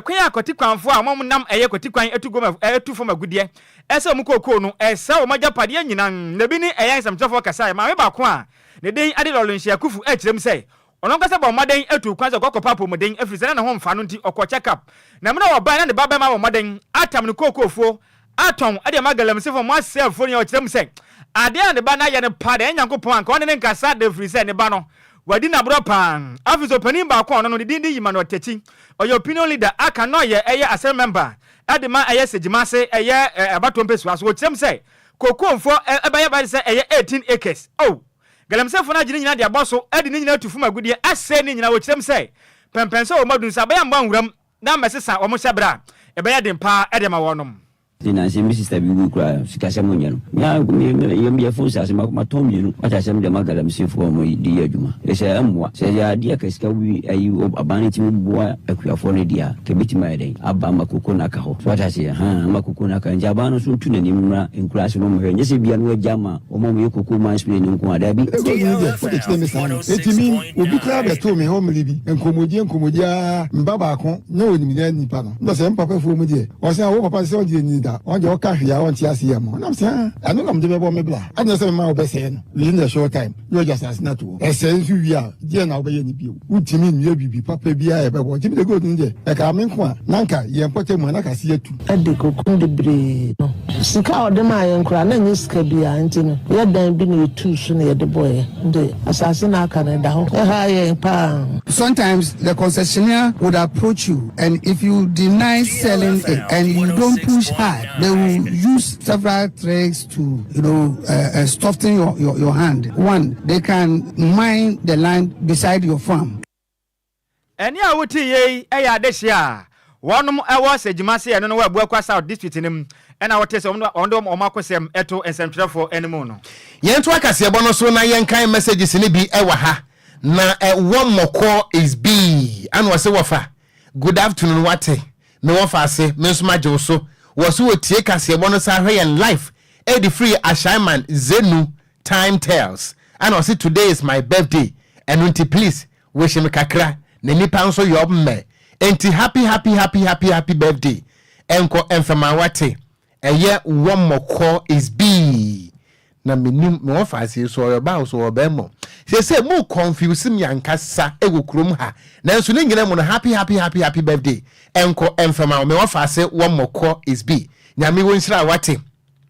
kwan a kwatikwanfoɔ a wɔn nam ɛyɛ kwatikwan tu gom tu fam agudeɛ ɛsɛ wɔn kookoo no ɛsɛe wɔn agyapadeɛ nyinaa na ebi ne ɛyɛ nsɛmtwerɛfoɔ kasaeɛ maame baako a ne din de Lawrence Akufu ɛkyerɛ mu sɛ Ɔno ankasa bɔɔ mmɔden tuu kwan sɛ ɔkɔkɔpɛ apɔwmuden ɛfiri sɛ na ne ho mfa no nti ɔkɔɔ check up. Na mmerɛ a ɔbaeɛ na ne ba barima abɔ mmɔden atam ne kookofuo atɔn de ama galamseyfoɔ ma wɔasɛe afuo no nyinaa. Ɔkyerɛ mu sɛ adeɛ a ne ba no ayɛ no paa deɛ ɛnyɛ Nyankopɔn anka ɔne no nkasa da ɛfiri sɛ ne ba no wadi no aborɔ paa. Afei nso ɔpanin baako a ɔno no ne din de Emmanuel Takyi ɔyɛ opinion leader aka na ɔyɛ ɛyɛ assembly member de ma ɛyɛ Segyimase ɛyɛ abatoɔ mpɛsua so. Ɔkyerɛ mu sɛ kokoomfoɔ ɛbɛyɛ bɛyɛ sɛ ɛyɛ 18 acres. Oh! Galamseyfo no agye ne nyinaa de abɔ so de ne nyinaa atu fam agudeɛ asɛe ne nyinaa. Wɔkyerɛ mu sɛ, pɛmpɛn sɛ wɔn adu nsa bɛyɛ mmoa nwuram na ammɛsesa wɔn hyɛberɛ a, ɛbɛyɛ den paa de ama wɔnom. Nti nansa yi me sister bi wui koraa sikasɛm nyɛ no me ara me me yɛ yɛ phone saase ma matɔn mienu wate asɛm de ama galamsey foɔ ɔmo de yɛ adwuma ɛsɛ ɛmmoa sɛ yɛ adeɛ ka sika wi ayi aban no tumi boa akuafoɔ no deɛ a ka ebetumi ayɛ dɛn aba ama koko no aka hɔ so wate aseɛ haa ama koko no aka nti aban no nso ntu n'anim mmra nkuraase no ɔmo hwɛ nyɛ sɛ bia no agya ama Wɔn a wɔyɛ cocoa mine spray no nko a? Dabi. Ego yi deɛ, wode kyerɛ me saa no. Enti me, obi koraa bɛtoo me hɔ mmere bi, nkɔmmɔdie nkɔmmɔdie ara, me ba baako, na ɔnim dɛ nipa no. Na ɔsɛ, me papa afuo mu deɛ, ɔse, ah, wo papa sɛ ɔnte ani da, ɔno deɛ ɔka hwee a ɔnte aseɛ mɔ. Na mese, ah, ɛno na mede bɛbɔ me bra. Ɛnyɛ sɛ mema wobɛsɛe no within a short time, na wagya asase no ato hɔ. Ɛsɛe nso wie a, deɛn na wobɛyɛ no bio? Wontumi nnua biribi papa biara a ɛbɛbɔ. Nti mede gold no deɛ, ɛkaa me nko a, na anka yɛn mpɔtam ha, na anka ase atu. De kokum bebree no. Sika a ɔde maa yɛn koraa, na ɛnyɛ sika biara nti no, yɛ dan bi na yɛtuu so na yɛde bɔeɛ. Nti asase no a aka no, ɛda hɔ. Ɛhaa yɛn paa. Sometimes the concessionaire would approach you and if you deny selling it and you don't push hard, they will use several tricks to, you know, soften your, your, your hand. One, they can mine the land beside your farm. Ɛnne a wote yei yɛ adehyeɛ a wɔnom wɔ Sejima se ɛno no wɔ Abuakwa South District no mu ɛna wote sɛ wɔn de wɔn akosɛm to nsɛmtwerɛfoɔ anim no. Yɛnto akaseɛbɔ no so na yɛnkan messages no bi wɔ ha na wɔ mmɔkɔ is bi ana ɔse wɔfa good afternoon wate me wɔfa ase me nso magye wo so wɔ so wɔtie kaseɛbɔ no saa hwɛ yɛn life ɛde firi Ashaiman Zenu Time tells ana ɔse today is my birthday ɛno nti please wish me kakra na nipa nso yɔb mmɛ enti happy happy happy happy happy birthday ɛnkɔ ɛmfɛma wate ɛyɛ wɔmmɔkɔ is bii na menim me wɔfa ase so ɔyɛ ɔbaa so ɔbɛɛmɔ sese mu confuse me ankasa ɛwɔ kurom ha nanso ne nyina mu no happy happy happy happy birthday ɛnkɔ ɛmfɛma me wɔfa ase wɔmmɔkɔ is bi nyame wo nhyira wate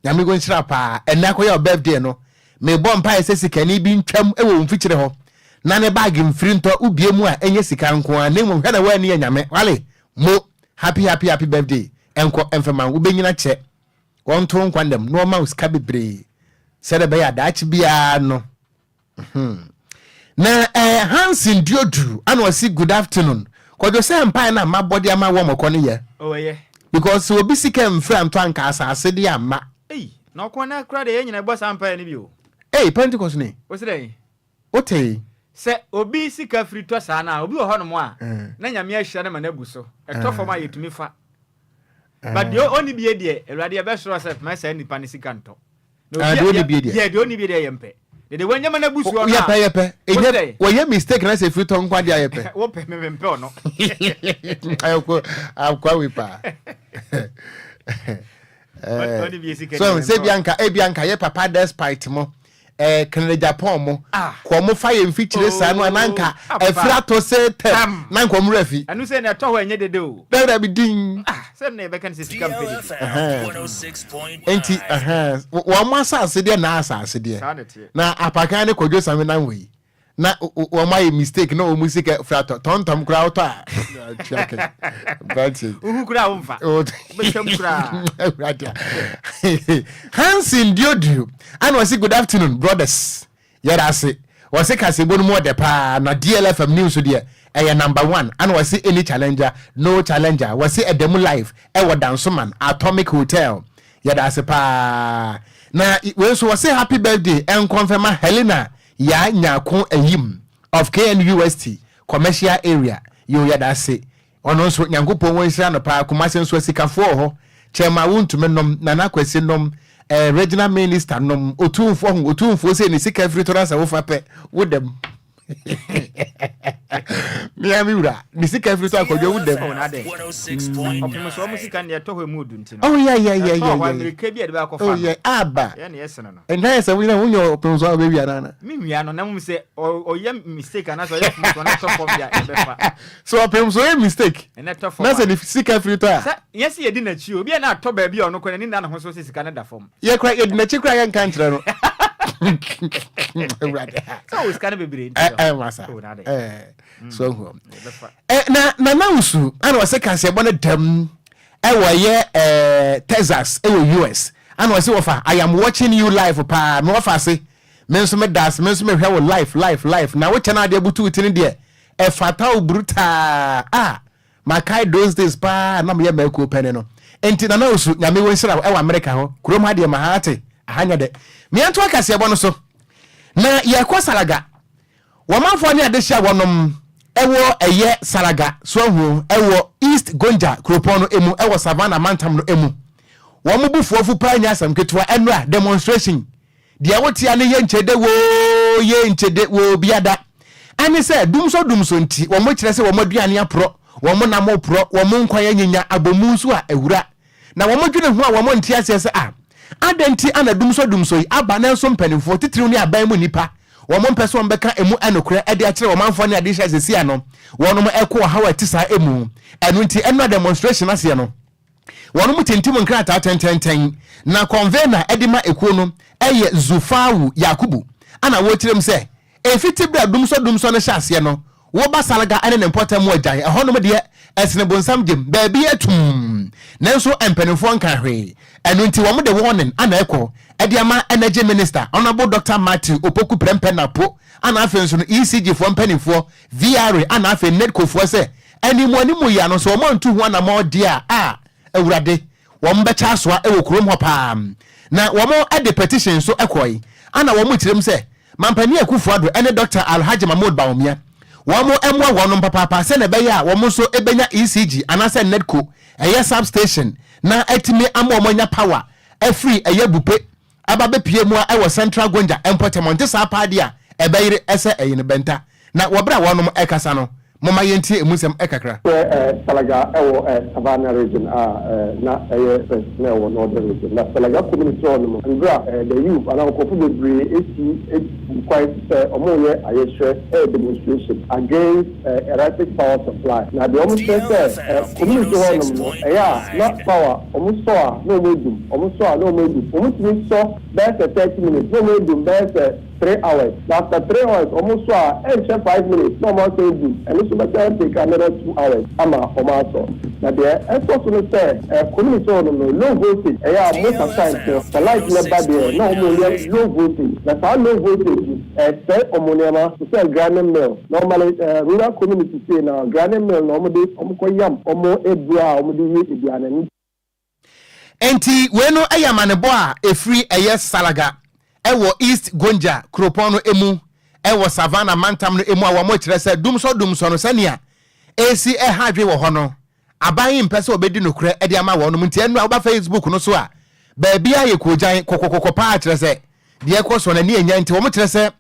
Nyame go nhyira wo paa. Ɛnɛ akɔyɛ wo birthday no, mebɔ mpaeɛ sɛ sikani bi ntwam wɔ wo mfikyire hɔ na ne bag mfiri ntɔ, wobie mu a ɛnyɛ sika nko ara na mmom hwɛ na woanni anyame. Wale, mo, happy happy happy birthday ɛnkɔ ɛmfɛma wo, wobɛnyina kyɛ, wɔnto wo nkwa nna mu na wɔma wo sika bebree sɛdeɛ ɛbɛyɛ a daakye biara no Hmm. Na eh, Hansen Duodu ana ɔsi good afternoon. Kwadwo sɛ mpae na mabɔ de ama wɔn kɔ no yɛ. Oh, ɛyɛ. Because sɛ obi sika mfiri antɔ anka asase de ama. Ei, na ɔko na kura de yɛn nyina ɛbɔ saa mpae no bi o. Ei, Pentecost ni. Wosi dɛn? Wote. Sɛ obi sika firi tɔ saa na obi wɔ hɔnom a, na Nyame ahyira no ma no abu so. Ɛtɔ fam a yɛtumi fa. But deɛ ɔnni bie deɛ, Awurade yɛbɛsrɛ sɛ ma saa nipa no sika ntɔ. Ah, deɛ ɔnni bie deɛ. Yɛ deɛ ɔnni bie deɛ yɛ mpɛ. Deɛ wɔnyɛ ma n'abusuo no a. Yɛpɛ yɛpɛ. Ɛnyɛ wɔyɛ mistake na sɛ efiri tɔ nkwa deɛ yɛpɛ. Wopɛ me mempɛ ɔno. Ayɔkɔ akwa wi paa. So sɛ ebi anka ebi anka yɛ papa despite mo eh, Canada Japan mo ah. kɔ mo fa yɛ mfikyire saa no ananka oh, afiri atɔ sɛ tɛm na nka ɔmo werɛ fi. Ɛnu sɛ na ɛtɔ hɔ ɛnyɛ dede o. Dɛbi dɛbi din. Ah. sɛ na yɛbɛka no sɛ sika mpɛ didi. Nti wɔn mo asase deɛ na asase deɛ na apakan ne kɔdwo same nam wɔ yi na wɔn ayɛ mistake na wɔn sika fira tɔ tɔntɔm koraa wotɔ a tua kɛ branche. Wohu koraa womfa wobɛtwam koraa. Hansen Diodio ana ɔsi good afternoon brothers. Yɛda ase. Wɔse kaseɛbɔ no mu ɔdɛ paa na DLFM news deɛ ɛyɛ number one ana wɔse any challenger no challenger wɔse ɛda mu live ɛwɔ Dansoman Atomic Hotel Yɛda ase paa Na wei nso wɔse happy birthday ɛnkɔnfɛma Helena Yaa Nyarko Ayim of KNUST commercial area Yoo yɛda ase Ɔno nso Nyankopɔn wɔ nhyira no paa Kumase nso asikafoɔ wɔ hɔ Chairman wontumi nom Nana Kwasi nom eh, Regional Minister nom Otumfoɔ ho Otumfoɔ sei ne sika firi tɔ na sɛ wofa pɛ wo dam mea me wura ne sika firi tɔ akɔdwa wo dam ɔpem so ɔmo sika ne ɛtɔ hɔ emu du nti no oh yeah yeah yeah yeah ɛtɔ hɔ mmirika bi a ɛde bɛakɔfa oh yeah aba yɛ ne yɛsene no Ɛnna yɛ sɛ wogyina wonyɛ ɔpem so a wobɛwia no ana? Menwia no na mmom sɛ ɔyɛ mistake anaasɛ ɔyɛ fom so na ɛtɔ fam deɛ ɛbɛfa. So ɔpem so ɔyɛ mistake na ɛtɔ fam na sɛ ne sika firi tɔ a? Sɛ yɛ sɛ yɛdi n'akyi o, obi a na atɔ baabi a ɔno kɔ n'ani nna ne ho so sɛ sika no da fam. Yɛ kora yɛdi n'akyi kora yɛnka nkyerɛ no. Awurade. Sɛ ɔwɔ sika no bebree nti. Ɛ ɛ masa. Ɛ so ahu. Ɛ na Nana Wusu ɛna ɔsɛ kaseɛbɔ no dɛm. Ɛwɔ ɛyɛ ɛɛ Texas ɛwɔ US ɛna ɔse wɔfa I am watching you live paa me wɔfa ase me nso me da ase me nso me hwɛ wo live live live na wo kyɛ no adeɛ butu wo ti no deɛ ɛfata wo brutaa ah makae those days paa na meyɛ mɛkuo pɛne no nti Nana Osu nyame wɔ nhyira wo ɛwɔ America hɔ kurom ha deɛ ma ha ate aha nyɛ dɛ meɛnto akaseɛbɔ no so na yɛkɔ Salaga Wɔmanfoɔ ne adehye a wɔnom wɔ ɛyɛ Salaga soahuo wɔ East Gonja kuropɔn no mu wɔ Savannah mantam no mu. Wɔn bo fuafu paa nyɛ asɛm ketewa ɛnora demonstration deɛ wotea ne yɛ nkyede woo yɛ nkyede woo biada ɛne sɛ dumsɔ dumsɔ nti wɔn kyerɛ sɛ wɔn aduane aporɔ wɔn nam reporɔ wɔn nkwan anyinya abomu nso a awura Na wɔdwene ho a wɔnte aseɛ sɛ, Ah, adɛn nti na dumsɔdumsɔ yi aba nanso mpanimfoɔ, titiriw ne aban mu nnipa, wɔmpɛ sɛ wɔbɛka emu nokorɛ de akyerɛ ɔmanfoɔ ne adehyɛ a seesei ano wɔnom ɛko ɔhaw a ɛte saa mu. Ɛno nti ɛnora demonstration aseɛ no, wɔnom tintim nkrataa tɛntɛntɛn na convener de ma ekuo no yɛ Zufawu Yakubu ana wɔkyerɛ mu sɛ Ɛfiti berɛ a dumsɔdumsɔ no hyɛ aseɛ no, woba Salga ne ne mpɔtam mu agyan, ɛhɔnom deɛ, ɛsene bonsam gyem, baabi yɛ tumm. Nanso mpanimfoɔ nkaa hwee. Ɛno nti wɔde warning ana ɛkɔ de ama Energy Minister, Honourable Doctor Matthew Opoku Prempeh Napo, ana afei nso no ECG foɔ mpanimfoɔ, VRA, ana afei NEDCO foɔ sɛ, animuanimu yi ano sɛ wɔn antu ho anamɔn deɛ a, ah, Awurade, wɔn bɛkyɛ asoa wɔ kurom hɔ paa. Na wɔn de petition nso kɔe, ana wɔn kyerɛ mu sɛ, Mampanin Akuffo Addo ne Dɔkta Alhaji Mahmood Bawumia, wɔn mmoa wɔnom papaapa sɛnea ɛbɛyɛ a wɔn nso bɛnya ECG anaasɛ NEDCO ɛyɛ sub-station na atumi ama wɔn anya power afiri ɛyɛ Bupe aba bɛpue mu a ɛwɔ Central Gonja mpɔtam. Ɔnte saa paa deɛ a ɛbɛyere sɛ ɛyene bɛnta. Na wɔ berɛ a wɔnom rekasa no, momma yɛntie ɛmu nsɛm kakra. Sɛ Salaga wɔ Savannah Region a na ɛyɛ first na ɛwɔ Northern Region. Na Salaga community hɔ nom mbrɛ a the youth anaa nkorɔfo bebree esi etu kwan sɛ ɔmo reyɛ ayɛkyerɛ ɛyɛ demonstration against erratic power supply. Na deɛ ɔmo kyerɛ sɛ community hɔ nom no ɛyɛ a na power ɔmo sɔ a na ɔmo edum, ɔmo sɔ a na ɔmo edum. Ɔmo tumi sɔ bɛyɛ sɛ 30 minutes na ɔmo edum bɛyɛ sɛ 3 hours, na after 3 hours ɔmo sɔ a, ɛnkyɛ 5 minutes na ɔmo asan edum. Ɛno nso bɛsan take another 2 hours ama ɔmo asɔ. Na deɛ ɛtɔ so no sɛ community hɔ nom no, low voltage ɛyɛ a most of times no sɛ light no ba deɛ na ɔmo yɛ low voltage, na saa low voltage yi ɛsɛe ɔmo nneɛma te sɛ grinding mill. Normally rural community sei na grinding mill na ɔmo de ɔmo kɔ yam ɔmo eburo a ɔmo de yɛ aduane no. Enti wei no yɛ amanebɔ a ɛfiri ɛyɛ Salaga wɔ East Gonja kuropɔn no mu wɔ Savannah mantam no mu a wɔkyerɛ sɛ dumsɔ dumsɔ no sɛnea ɛresi ɛha adwene wɔ hɔ no, aban yi mpɛ sɛ wɔbɛdi nokorɛ de ama wɔnom nti ɛno a woba Facebook no so a baabiara yɛ koogyan kɔkɔkɔkɔ paa kyerɛ sɛ deɛ ɛkɔ soɔ no ani ɛnya nti wɔkyerɛ sɛ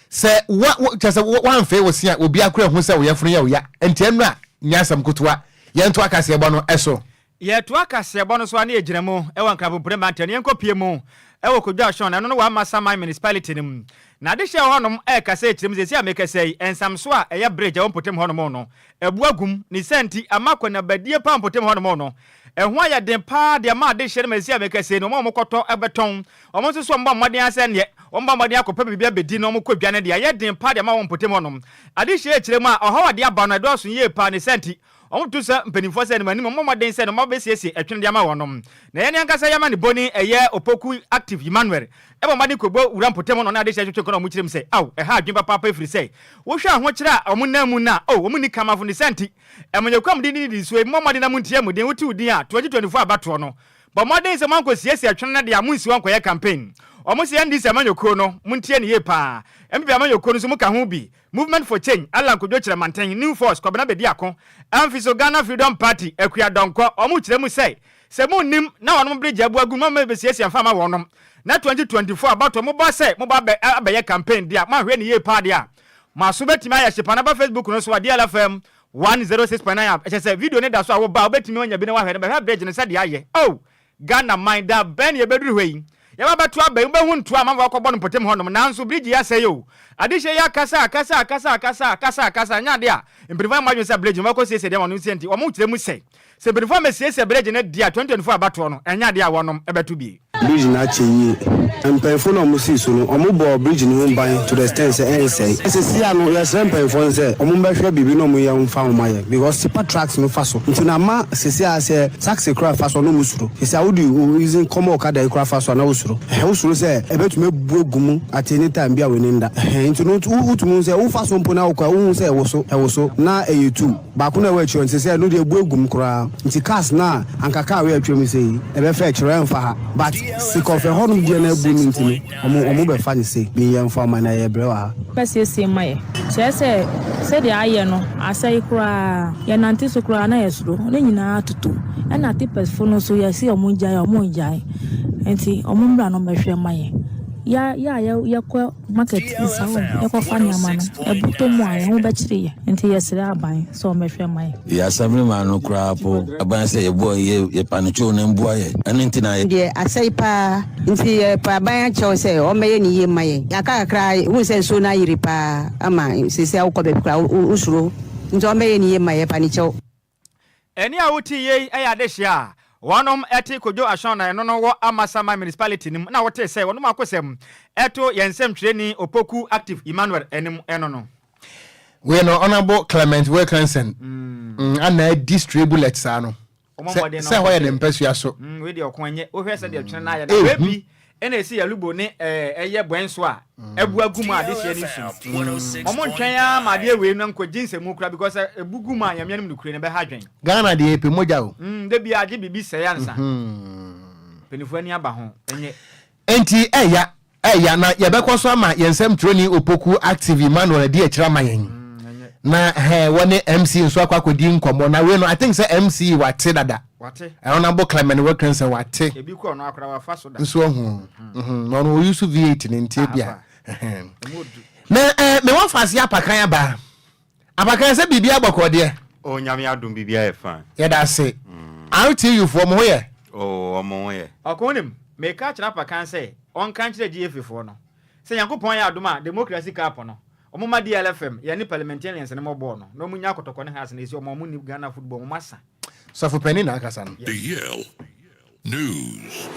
sɛ wa kyerɛ sɛ woamfee wo se a obiara kora hu sɛ wo yafunu yɛ wo ya nti ɛno a nyɛ asɛm ketewa yɛnto akaseɛbɔ no so. Yɛtoa kaseɛbɔ no so a na yɛgyina mu wɔ Nkrabompire mantam no, yɛnkɔpue mu wɔ Kodwo Ashon, ɛno no wɔ Amasaman Municipality no mu. Na adehyeɛ wɔ hɔnom rekasa kyerɛ mu seesei a merekasa yi, nsamsoɔ a ɛyɛ bridge a ɛwɔ mpɔtam hɔnom no, abu agu mu. Ne saa nti, ama akɔneabadie paa mpɔtam hɔnom no, ɛho ayɛ den paa de ama adehyeɛ no ma seesei a merekasa yi no, wɔn a wɔkɔtɔ bɛtɔn, wɔn nso so wɔbɔ mmɔden ara sɛ neɛ wɔbɔ mmɔden akɔpɛ biribi abɛdi na wɔkɔ dwa no deɛ, ayɛ den paa de ama wɔn mpɔtam hɔnom. Adehyeɛ rekyerɛ mu a, ɔhaw a ɛde aba no, ɛdɔɔso yie paa. Ne saa nti, Wɔto sɛ mpanimfoɔ sɛ anim anim, wɔmmɔ mmɔden sɛ nnoɔma bɛsiesie ɛtwene de ama wɔnom. Na yɛn ankasa yɛn amanebɔni ɛyɛ Opoku Active Emmanuel bɔ mmɔden kɔbɔ wura mpɔtam hɔ na ɔne adehyeɛ twetwe nkɔmmɔ na wɔkyerɛ mu sɛ, Ao, ɛha adwene papaapa ɛfiri sɛ wohwɛ ahokyerɛ a wɔn nam mu no a, oh, wɔn nni kamafo ne saa nti amanyɔkuo a mode didi nsuo yi, mommɔ mmɔden na montie mo din, wote wo din a, 2024 abatoɔ no, bɔ mmɔden sɛ moankɔsiesie ɛtwene no deɛ a monsi hɔ nkɔyɛ campaign. Wɔn se NDC amanyɔkuo no, montie no yie paa. NPP amanyɔkuo no nso moka ho bi. Movement for Change, Allan Kojo Kyerɛmanten, New Force, Kwabena Bediako, Amfi so Ghana Freedom Party, Akua Donkor, wɔn kyerɛ mu sɛ, sɛ monnim na wɔnom bere gya abu agu mu ama mobɛsiesie mfa ama wɔnom, na 2024 abatoɔ moba sɛ moba abɛ abɛyɛ campaign deɛ a, moanhwɛ no yie paa deɛ a, mo aso bɛtumi ayɛ hye paa na ba Facebook no so a DLFM 106.9 a ɛkyɛ sɛ video no da so a woba a wobɛtumi anya bi na woahwɛ no bɛhwɛ bridge no sɛdeɛ ayɛ. Oh! Ghana man, da bɛn na yɛbɛduru hɔ yi? Yɛba bɛto aba yi, wobɛhu ntoa a amanfoɔ akɔbɔ no mpɔtam hɔnom, nanso bridge yi asɛe o. Adehyeɛ yi akasa, akasa, akasa, akasa, akasa, akasa, ɛnyɛ adeɛ a mpanimfoɔ ayɛ wɔn adwene sɛ bridge no wɔbɛkɔ siesie deɛ ama no nti nti, wɔkyerɛ mu sɛ, sɛ mpanimfoɔ ammɛsiesie bridge no deɛ a, 2024 abatoɔ no, ɛnyɛ adeɛ a wɔnom bɛto bi. Bridge no akyɛ yie. Mpanyinfoɔ no a wɔn sii so no, wɔn bɔɔ bridge no ho ban to the extent sɛ ɛnsɛe. Sɛsi a no, yɛsrɛ mpanyinfoɔ no sɛ wɔn bɛhwɛ biribi na wɔn yɛ mfa ho ma yɛn because tipper trucks no fa so nti no ama sɛsi a sɛ Taxi koraa fa so a na ɔmo suro. Sɛsɛ a wode wo using kɔma ɔkada yi koraa fa so a na wo suro. Ɛhɛn wo suro sɛ ɛbɛtumi abu agu mu at any time bi a w'ani nda. Ɛhɛn nti no wo tumi hu sɛ wo fa so mpo na wokɔ a wo hu sɛ ɛwoso ɛwoso na ɛyɛ tum. Baako no a ɛwɔ akyire hɔ no sɛsɛ ɛno deɛ abu agu mu koraa. Nti cars no a anka car wei atwa mu sei ɛbɛfa akyire hɔ ɛnfa ha but sake of ɛhɔ nom deɛ no abu no nti no. Ɔmo ɔmo bɛfa no sei. Me yɛ nfa ɔman na yɛ brɛ wɔ ha. Bɛsiesie ma yɛ. Kyerɛ sɛ, sɛdeɛ ayɛ no, asɛe koraa. Yɛnante so koraa na yɛsuro. Ne nyinaa atutu. Ɛna tipɛsfo no nso, yɛse wɔn ngyae a, wɔn ngyae. Nti wɔn mmra na wɔmmɛhwɛ mma yɛn. Yɛ yɛ a yɛkɔ market Nsawam yɛkɔfa nneɛma no, ɛbotɔ mu a, yɛn ho bɛkyere yɛn. Nti yɛsrɛ aban sɛ wɔmmɛhwɛ mma yɛn. Yɛ assemblyman no koraa po aban sɛ yɛboa yɛ yɛpa no kyew na mboa yɛ ɛno nti na. Deɛ asɛe paa nti yɛpɛ aban akyɛw sɛ ɔmmɛyɛ ne yie mma yɛn aka kakra wohu sɛ nsuo no ayiri paa ama seesei a wokɔ baabi koraa wo suro nti ɔmmɛyɛ ne yie mma yɛn yɛpa no kyɛw. Ɛnne a wote yei yɛ adehyeɛ a wɔnom te Kojo Ashong na ɛno no wɔ Amasaman Municipality no mu na wotee sɛ wɔnom akosɛm to yɛn nsɛmtwerɛni Opoku Active Emmanuel anim ɛno no. Wei no Honourable Clement Wilkinson mm. ana adi stray bullet saa no sɛ sɛ hɔ yɛ ne mpasua so. Mm, wei deɛ ɔko ɛnyɛ wohwɛ sɛ deɛ twene no ayɛ na wei bi ɛna ɛsi yɛlubo ne ɛyɛ bɔn so a ɛbu agu mu a adehyeɛ ne su ɔmo ntwɛn ara ma adeɛ wei no nkɔgye nsɛmu kora because ɛbu gu mu a nyame anim nokure no bɛha adwen. Ghana deɛ yɛpɛ mogya o. Mm, da bi agye biribi sɛe ansa. Mpanimfoɔ ani aba ho ɛnyɛ. Enti ɛya Ɛya na yɛbɛkɔ so ama yɛn nsɛmtwerɛni Opoku Active Emmanuel adi akyire ama yɛn na hɛn wɔne MC nso akɔ akɔdi nkɔmmɔ na wei no I think sɛ MC wate dada Honourable Clement Wilkinson wate nso ahu mhm, na ɔno ɔyi so V8 no nti ebia na eh, mewɔ faase apakan aba Abakan sɛ biribiara bɔkɔɔ deɛ. Oh Nyame adom biribiara yɛ fine. Yɛda ase. RTU foɔ mo ho yɛ? Oh ɔmo ho yɛ. Ɔko wonim, meka akyerɛ Apakan sɛ ɔnka nkyerɛ GFA foɔ no sɛ Nyankopɔn ayɛ adom a Democracy Cup no ɔmo ma DLFM yɛne Parliamentarians no mmɔ bɔɔl no na ɔmo nya Kɔtɔkɔ ne Hearts no ɛsi ɔmo a ɔmo nni Ghana football mu ɔmo asa. Sɔfo panin na akasa no. Yes. The Yale News.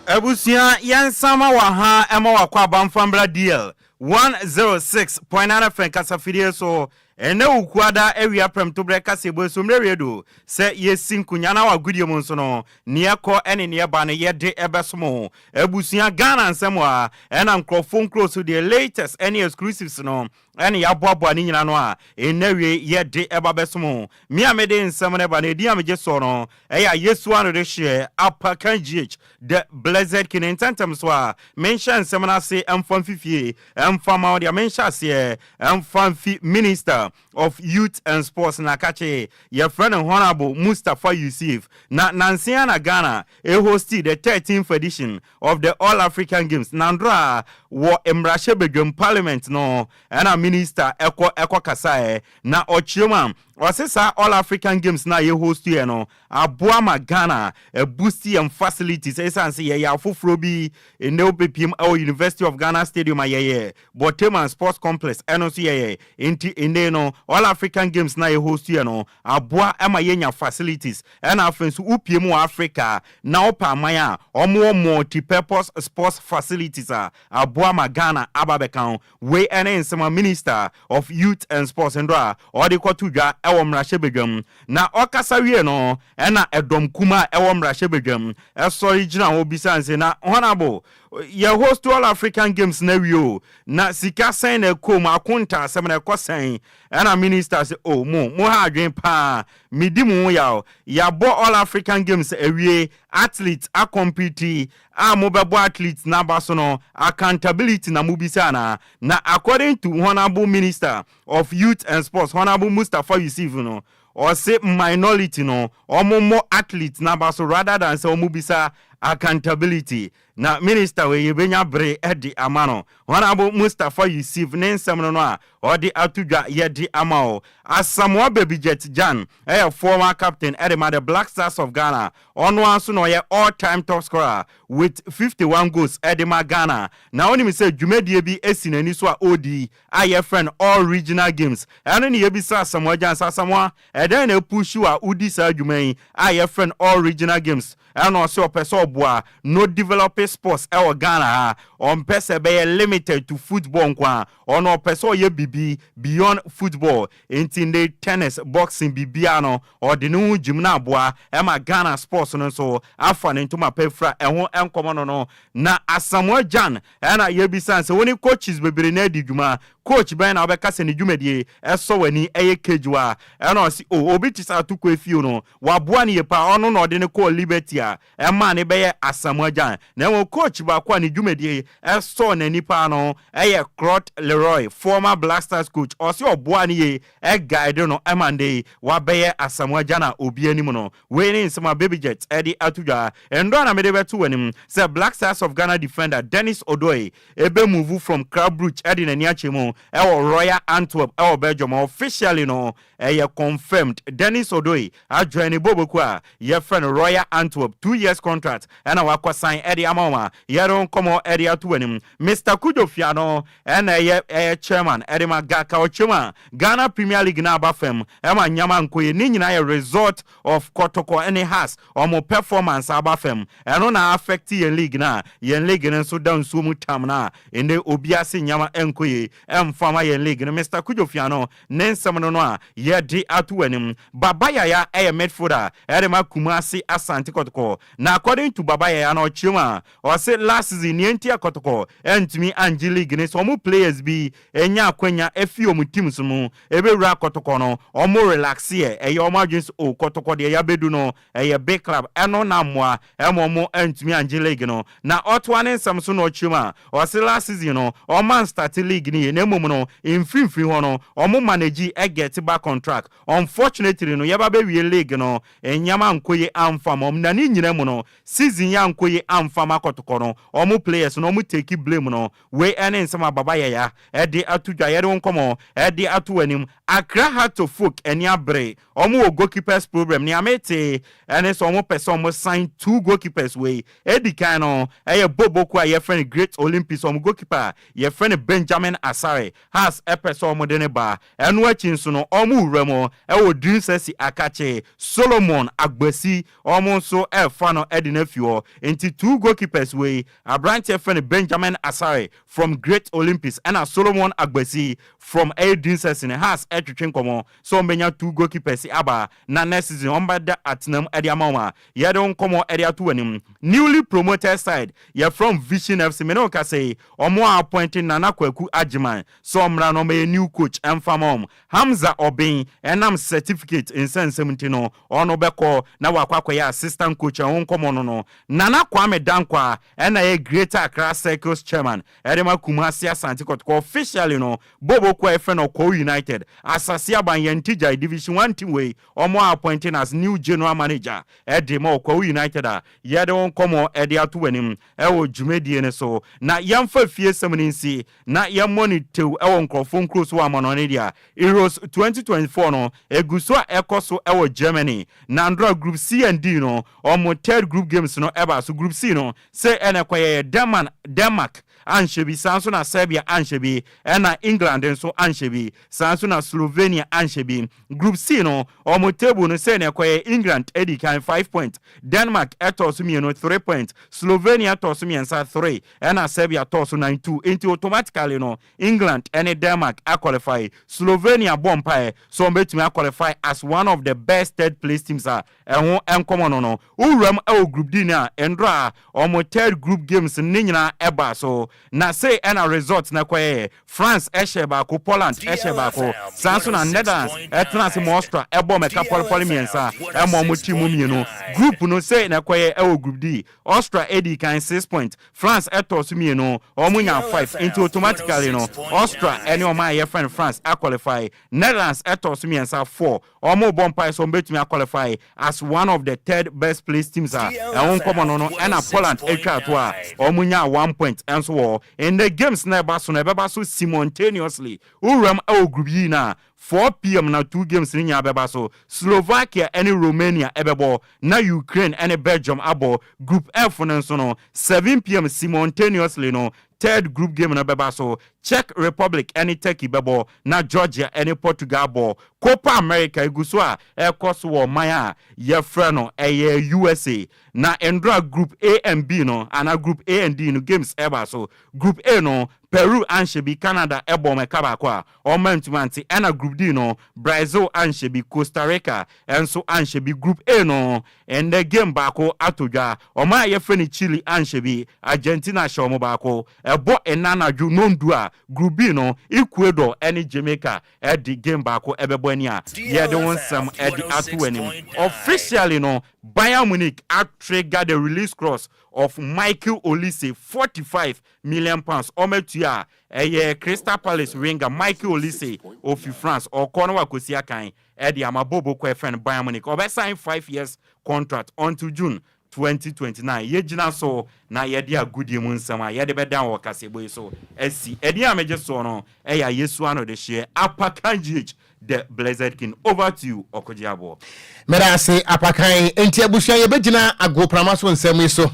Abusua yɛnsan ma wɔ ha ɛma wakɔ aba mfa mbra DL 106.9 FM kasafidie so Ɛnnɛ Wukuada awia prɛmtoberɛ kaseɛbɔ yi so mmerɛ wie du sɛ yɛsi nkonya na wɔ agodie mu nso no neɛ ɛkɔ ne neɛ ɛba no yɛde bɛsom wo. Abusua Ghana nsɛm a ɛna nkorɔfoɔ nkuro so deɛ latest ne exclusives no. Ɛne yɛaboaboa ne nyina no a ɛnnɛ wie yɛde ɛba bɛsom. Me a mede nsɛm no ba no, ɛdin a megye soɔ no ɛyɛ Ayesu ano de hyeɛ Apakan GH the Blessed King. Ntɛntɛm so a menhyɛ nsɛm no ase mfa mfifie mfa ma wo deɛ, menhyɛ aseɛ mfa mfi Minister of Youth and Sports na kakye yɛfrɛ no Honorable Mustapha Yusuf. Na nanse na Ghana ɛhosti the 13th edition of the All African Games nandora wɔ mmarahyɛbadwam, parliament no, ɛna minister ɛkɔ kasaeɛ na ɔkyerɛ mu a ɔse saa All African Games na yɛ host yɛ no aboa ma Ghana ɛboost yɛn facilities, ɛsiane sɛ yɛyɛ afoforɔ bi. Ɛnɛ wobɛpiem ɛwɔ University of Ghana Stadium a yɛyɛ, Borteyman Sports Complex ɛno nso yɛyɛ. Nti ɛnɛ no All African Games na yɛ host yɛ no aboa ɛma yɛnya facilities. Ɛna afei nso wopie mu wɔ Africa na wopɛ aman a ɔmowɔ multi-purpose sports facilities a, aboa ma Ghana aba bɛka ho. Wei ɛne nsɛm a Minister of Youth and Sports ndo a ɔde kɔto dwa ɛwɔ mmarahyɛbadwam. Na ɔkasa wie no, ɛna ɛdɔm kuma a ɛwɔ mmarahyɛbadwam ɛsɔre gyina hɔ bisa nse na, "Honorable, yɛ host All African Games na wie o, na sika sɛn na ɛkɔ mu? Akonta asɛm na ɛkɔ sɛn?" Ɛna minister sɛ, "O, mo ha adwen paa, medi mo ho yaw. Yɛabɔ All African Games awie, athlete acompete a mobɛbɔ athlete n'aba so no, accountability na mobisa ana?" Na according to Honorable Minister of Youth and Sports, Honorable Mustapha Yusuf no, ɔse minority no ɔmo mmɔ athlete n'aba so rather than sɛ ɔmo bisa accountability. Na minister wei, yɛbɛnya bere de ama no. Honorable Mustapha Yusuf ne nsɛm no a ɔde ato dwa yɛde ama o. Asamoah Baby Jet Gyan ɛyɛ former captain ɛde ma the Black Stars of Ghana. Ɔno nso na ɔyɛ all time top scorer with 51 goals ɛde ma Ghana. Na wonim sɛ dwumadie bi esi n'ani so a ɔredi a yɛfrɛ no All Regional Games. Ɛno ne yɛbisa Asamoah Gyan sɛ, "Asamoah, ɛdɛn na epush a wodi saa dwuma yi a yɛfrɛ no All Regional Games?" Ɛna ɔsɛ ɔpɛ sɛ ɔboa no develop sports ɛwɔ Ghana ha. Ɔmpɛ sɛ ɛbɛyɛ limited to football nko a, ɔno ɔpɛ sɛ ɔyɛ bibi beyond football. Nti ne tennis, boxing, bibia no ɔde ne ho gyim no aboa ɛma Ghana sports no nso afa ne ntoma pɛfra. Ɛho nkɔmɔ no. Na Asamoah Gyan ɛna yɛbisa sɛ, wɔne coaches bebree na adi dwuma, coach bɛn na wobɛka sɛ ne dwumadie ɛsɔ w'ani ɛyɛ kejuwa? Ɛna ɔsi o, obi te sɛ Atoko Efio no, waboa ne yie paa. Ɔno na ɔde ne kɔɔ Liberty a ɛmaa ne bɛyɛ Asamoah Gyan. Na mmom coach baako a ne dwumadie ɛsɔ n'ani paa no ɛyɛ Claude Leroy, former Black Stars coach. Ɔsi ɔboa ne yie, ɛguide no ɛma nde wabɛyɛ Asamoah Gyan a obi anim no. Wei ne nsɛm a Baby Jet ɛde ato dwa. Ɛndɔ na mede bɛto w'anim sɛ Black Stars of Ghana defender Dennis Odoi ebe move from Club Brugge ɛde n'ani akyɛ mu ɛwɔ Royal Antwerp ɛwɔ Belgium. Officially no ɛyɛ confirmed, Dennis Odoi ajoin ne boboku a yɛfrɛ no Royal Antwerp, 2 years contract ɛna wakɔ sign ɛde ama wɔn a yɛde nkɔmɔ ɛde ato w'anim. Mr Kujo Fiano ɛna ɛyɛ chairman ɛde ma GHALCA. Ɔkyɛm a Ghana Premier League na aba fam ɛma nyama nkoye ne nyinaa yɛ result of Kɔtɔkɔ ɛne Hearts ɔmo performance aba fam. Ɛno na affect yɛn league, na yɛn league no nso da nsuo mu tam na ɛnɛ obi ase nyama ɛnkoye ɛmfama yɛn league no. Mr Kujo Fiano ne nsɛm no a yɛde ato w'anim. Baba Yaya ɛyɛ midfielder ɛde ma Kumasi Asante Kɔtɔkɔ. Na according to Baba Yaya na ɔkyerɛ mu a ɔse last season nea nti akɔtɔkɔ ɛntumi angye league ne sɛ ɔmo players bi ɛnya akwanya efi ɔmo teams mu ebewura Kɔtɔkɔ no, ɔmo relax yɛ, ɛyɛ ɔmo adwene sɛ o, Kɔtɔkɔ deɛ yabɛdu no ɛyɛ big club. Ɛno na mmoa ɛma ɔmo ɛntumi angye league no. Na ɔtoa ne nsɛm so na ɔkyerɛ mu a ɔse last season no ɔmo anstart league no yie, na mmom no mfimfini hɔ no ɔmo manage ɛget back on track. Unfortunately no, yɛba bɛwie league no, nneɛma nkɔ yie amfa ma ɔmo. Na ne nyina mu no, season yɛ ankɔ yie amfa ma Kɔtɔkɔ no, ɔmo players no ɔmo take blame no. Wei ɛne nsɛm a Baba Yɛya ɛde ato dwa yɛde nkɔmɔ ɛde ato anim. Accra Hearts of Oak ani abere, ɔmo wɔ goalkeepers problem. Nea mete ɛne sɛ ɔmo pɛ sɛ ɔmo sign two goalkeepers. Wei edi kan no ɛyɛ Boboko a yɛfrɛ no Great Olympics, ɔmo goalkeeper a yɛfrɛ no Benjamin Asare, Hearts ɛpɛ sɛ ɔmo de ne ba. Ɛno akyi nso no, ɔmo wura mu ɛwɔ Dreams FC akakye Solomon Agbasi, ɔmo nso ɛfa no ɛde no. afi hɔ. Nti two goalkeepers wei, aberanteɛ fɛ no Benjamin Asare from Great Olympics ɛna Solomon Agbasi from ɛyɛ Dunsɛs no, Hearts ɛtwetwe nkɔmmɔ sɛ wɔbɛnya two goalkeepers aba na next season wɔbɛda atenam de ama wɔn a yɛde wo nkɔmmɔ de ato w'anim. Newly promoted side, yɛfrɛ wɔn Vision FC, me ne wo kasa yi, wɔn a appoint Nana Kwaku Agyeman sɛ ɔmmra na ɔmmɛyɛ new coach mfa ma wɔn. Hamza Obeng, ɛnam certificate nsɛnsɛm nti no, ɔno bɛkɔ na wakɔ akɔyɛ assistant coach, ɛho nkɔmmɔ no no. Nana Kwame Dankwah ɛna ɛyɛ Greater Accra Circles chairman ɛde ma Kumasi Asante Kɔtɔkɔ. Officially no, Bobo kuo a yɛfrɛ no Ɔkɔɔ United, Asase Aban, Yɛnte Gyae, Division One team wei, wɔn a appoint no as new general manager ɛde ma Ɔkɔɔ United a yɛde wo nkɔmmɔ ɛde ato w'anim ɛwɔ dwumadie no so. Na yɛmfa fie sɛm no nsi na yɛmmɔ no tew ɛwɔ nkorɔfoɔ nkuro so wɔ amanɔne deɛ a, Euros 2024 no ɛgu so a ɛkɔ so ɛwɔ Germany. Nandora Group C and D no wɔn third group games no ɛbaa so. Group C no sei ɛna ɛkɔyɛeɛ, Denman, Denmark anhyɛ bi, saa nso na Serbia anhyɛ bi, ɛna England nso anhyɛ bi, saa nso na Slovenia anhyɛ bi. Group C no, wɔn table no sei na ɛkɔyɛeɛ, England di kan, 5 points, Denmark tɔɔ so mmienu, 3 points, Slovenia tɔɔ so mmiɛnsa, 3, ɛna Serbia tɔɔ so nan, 2. Enti automatically no, England ne Denmark aqualify. Slovenia bɔ mpaeɛ sɛ wɔbɛtumi aqualify as one of the best third place teams a ɛho nkɔmmɔ no no. Wowura mu wɔ Group D no a, nnora a wɔn third group games no ne nyinaa ɛbaa so. Na sei ɛna result no kɔyɛeɛ, France hyɛɛ baako, Poland hyɛɛ baako, saa nso na Netherlands tena ase ma Austria bɔɔ mɛka pɔlepɔle mmiɛnsa ma wɔn team mu mmienu. Group no sei na ɛkɔyɛɛ wɔ Group D, Austria dii kan six point, France tɔɔ so mmienu, wɔn nyaa five, nti automatically no Austria ne wɔn a yɛfrɛ no France aqualify. Netherlands tɔɔ so mmiɛnsa, four, Wɔrebɔ mpae sɛ wɔbɛtumi a qualify as one of the third best placed teams a ɛho nkɔmmɔ no no ɛna Poland atwa to a wɔnyaa one point nso wɔ hɔ. Nnɛ games no a ɛba so no ɛbɛba so simultaneously. Wowuram wɔ group yi no a, 4pm na two games no nyinaa bɛba so. Slovakia ne Romania bɛbɔ na Ukraine ne Belgium abɔ. Group F no nso no, 7pm simultaneously no third group game no bɛba so. Czech Republic ne Turkey bɛbɔ na Georgia ne Portugal abɔ. Copa America egu so a ɛrekɔ so wɔ ɔman a yɛfrɛ no ɛyɛ USA. Na ndora Group A and B no anaa Group A and D no games ɛreba so. Group A no, Peru anhyɛ bi, Canada bɔɔ wɔn ɛka baako a wɔn antumi ante. Ɛna Group D no, Brazil anhyɛ bi, Costa Rica nso anhyɛ bi. Group A no, Ɛnnɛ game baako atɔ dwa. Ɔman a yɛfrɛ no Chile anhyɛ bi, Argentina hyɛ wɔn baako. Ɛbɔ nnɛ anadwo nnɔndu a, Group B no, Ecuador ne Jamaica de game baako bɛbɔ ani a yɛde wo nsɛm de ato w'anim. Officially no, Bayern Munich atrigger the release clause of Michael Olise, £45 million. Wɔatua a ɛyɛ Crystal Palace winger Michael Olise ofi France, ɔkɔ na wakɔsi akan de ama Bobo kɔ ɛfrɛ no Bayern Munich. Ɔbɛsign 5 years contract until June 2029. Yɛgyina so na yɛde agodie mu nsɛm a yɛde bɛdan wɔ kaseɛbɔ yi so asi. Ɛdin a megye soɔ no ɛyɛ Ayesu ano de hyeɛ Apakan GH the Blessed King. Over to you, Ɔkogye Aboɔ. Meda ase Apakan. Enti abusua yɛbɛgyina agoprama so nsɛm yi so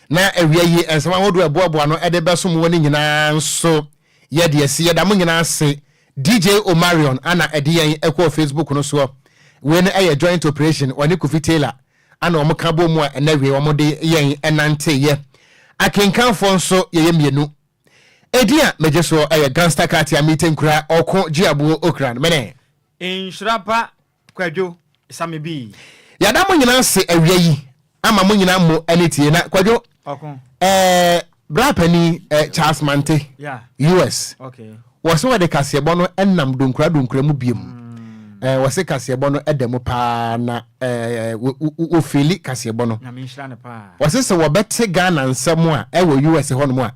na awia yi nsɛm ahodoɔ ɛboaboa no ɛde bɛsom wɔ no nyinaa nso yɛde asi. Yɛda mo nyinaa ase. DJ Omarion ana ɛde yɛn ɛkɔɔ Facebook no soɔ. Wei no ɛyɛ joint operation, ɔne Kofi Taylor ana wɔn ka bɔ mu a ɛnɛ wei wɔn de yɛn ɛnanteyɛ. Akenkanfoɔ nso yɛyɛ mmienu. Edin a megye soɔ ɛyɛ Gangster Katia Mite Nkura Ɔko Gyeabuo Okran mene. Nhyira pa Kwadwo Same Bii. Yɛda mo nyinaa ase awia yi ama mo nyinaa mo ani tie na Kwadwo Ɔko. Ɛɛ bra panin eh, Charles Mante Yeah. US Okay. wɔsɛ wɔde kaseɛbɔ no nam donkura donkura mu biem mm. eh, wɔsɛ kaseɛbɔ no da mu paa na eh, wɔfeeli kaseɛbɔ no. Nyame nhyira no paa. Wɔsɛ sɛ wɔbɛte Ghana nsɛm a ɛwɔ US hɔnom a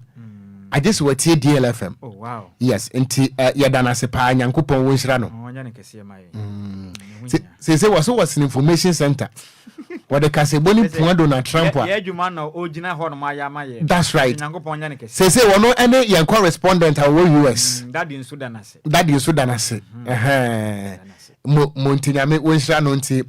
agye sɛ wɔatie DLFM. Oh, wow. Yes, nti eh, yɛda no ase paa, Nyankopɔn wɔnhyira no. Ɔnyɛ no kɛseɛ ma yɛn. Seesei wɔ so wɔ Information Center. Wɔde kaseɛbɔ no pua Donald Trump a. Yɛ adwuma na ɔgyina hɔ nom ayɛ ama yɛn. That's right. Nyankopɔn nyɛ no kɛseɛ. Seesei wɔno ɛne yɛn correspondent a wɔwɔ US. Daddy nso da n'ase. Daddy nso da n'ase. Ɛhɛn. Mo mo nti Nyame wɔnhyira no nti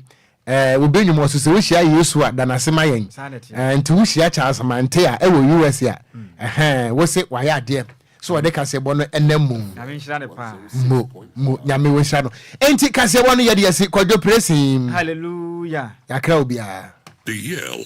ɛɛ obi nnwom wɔ so sɛ wohyia Yesu a da n'ase ma yɛn. Ɛɛ nti wohyia Charles Mante a ɛwɔ US a ɛhɛn wose wayɛ adeɛ. So wɔde kaseɛbɔ no ɛnam mu. Nyame nhyira no paa. Mo mo Nyame wo nhyira no. Enti kaseɛbɔ no yɛde asi Kwadwo Presim. Hallelujah. Yɛakra obiara. The Yale.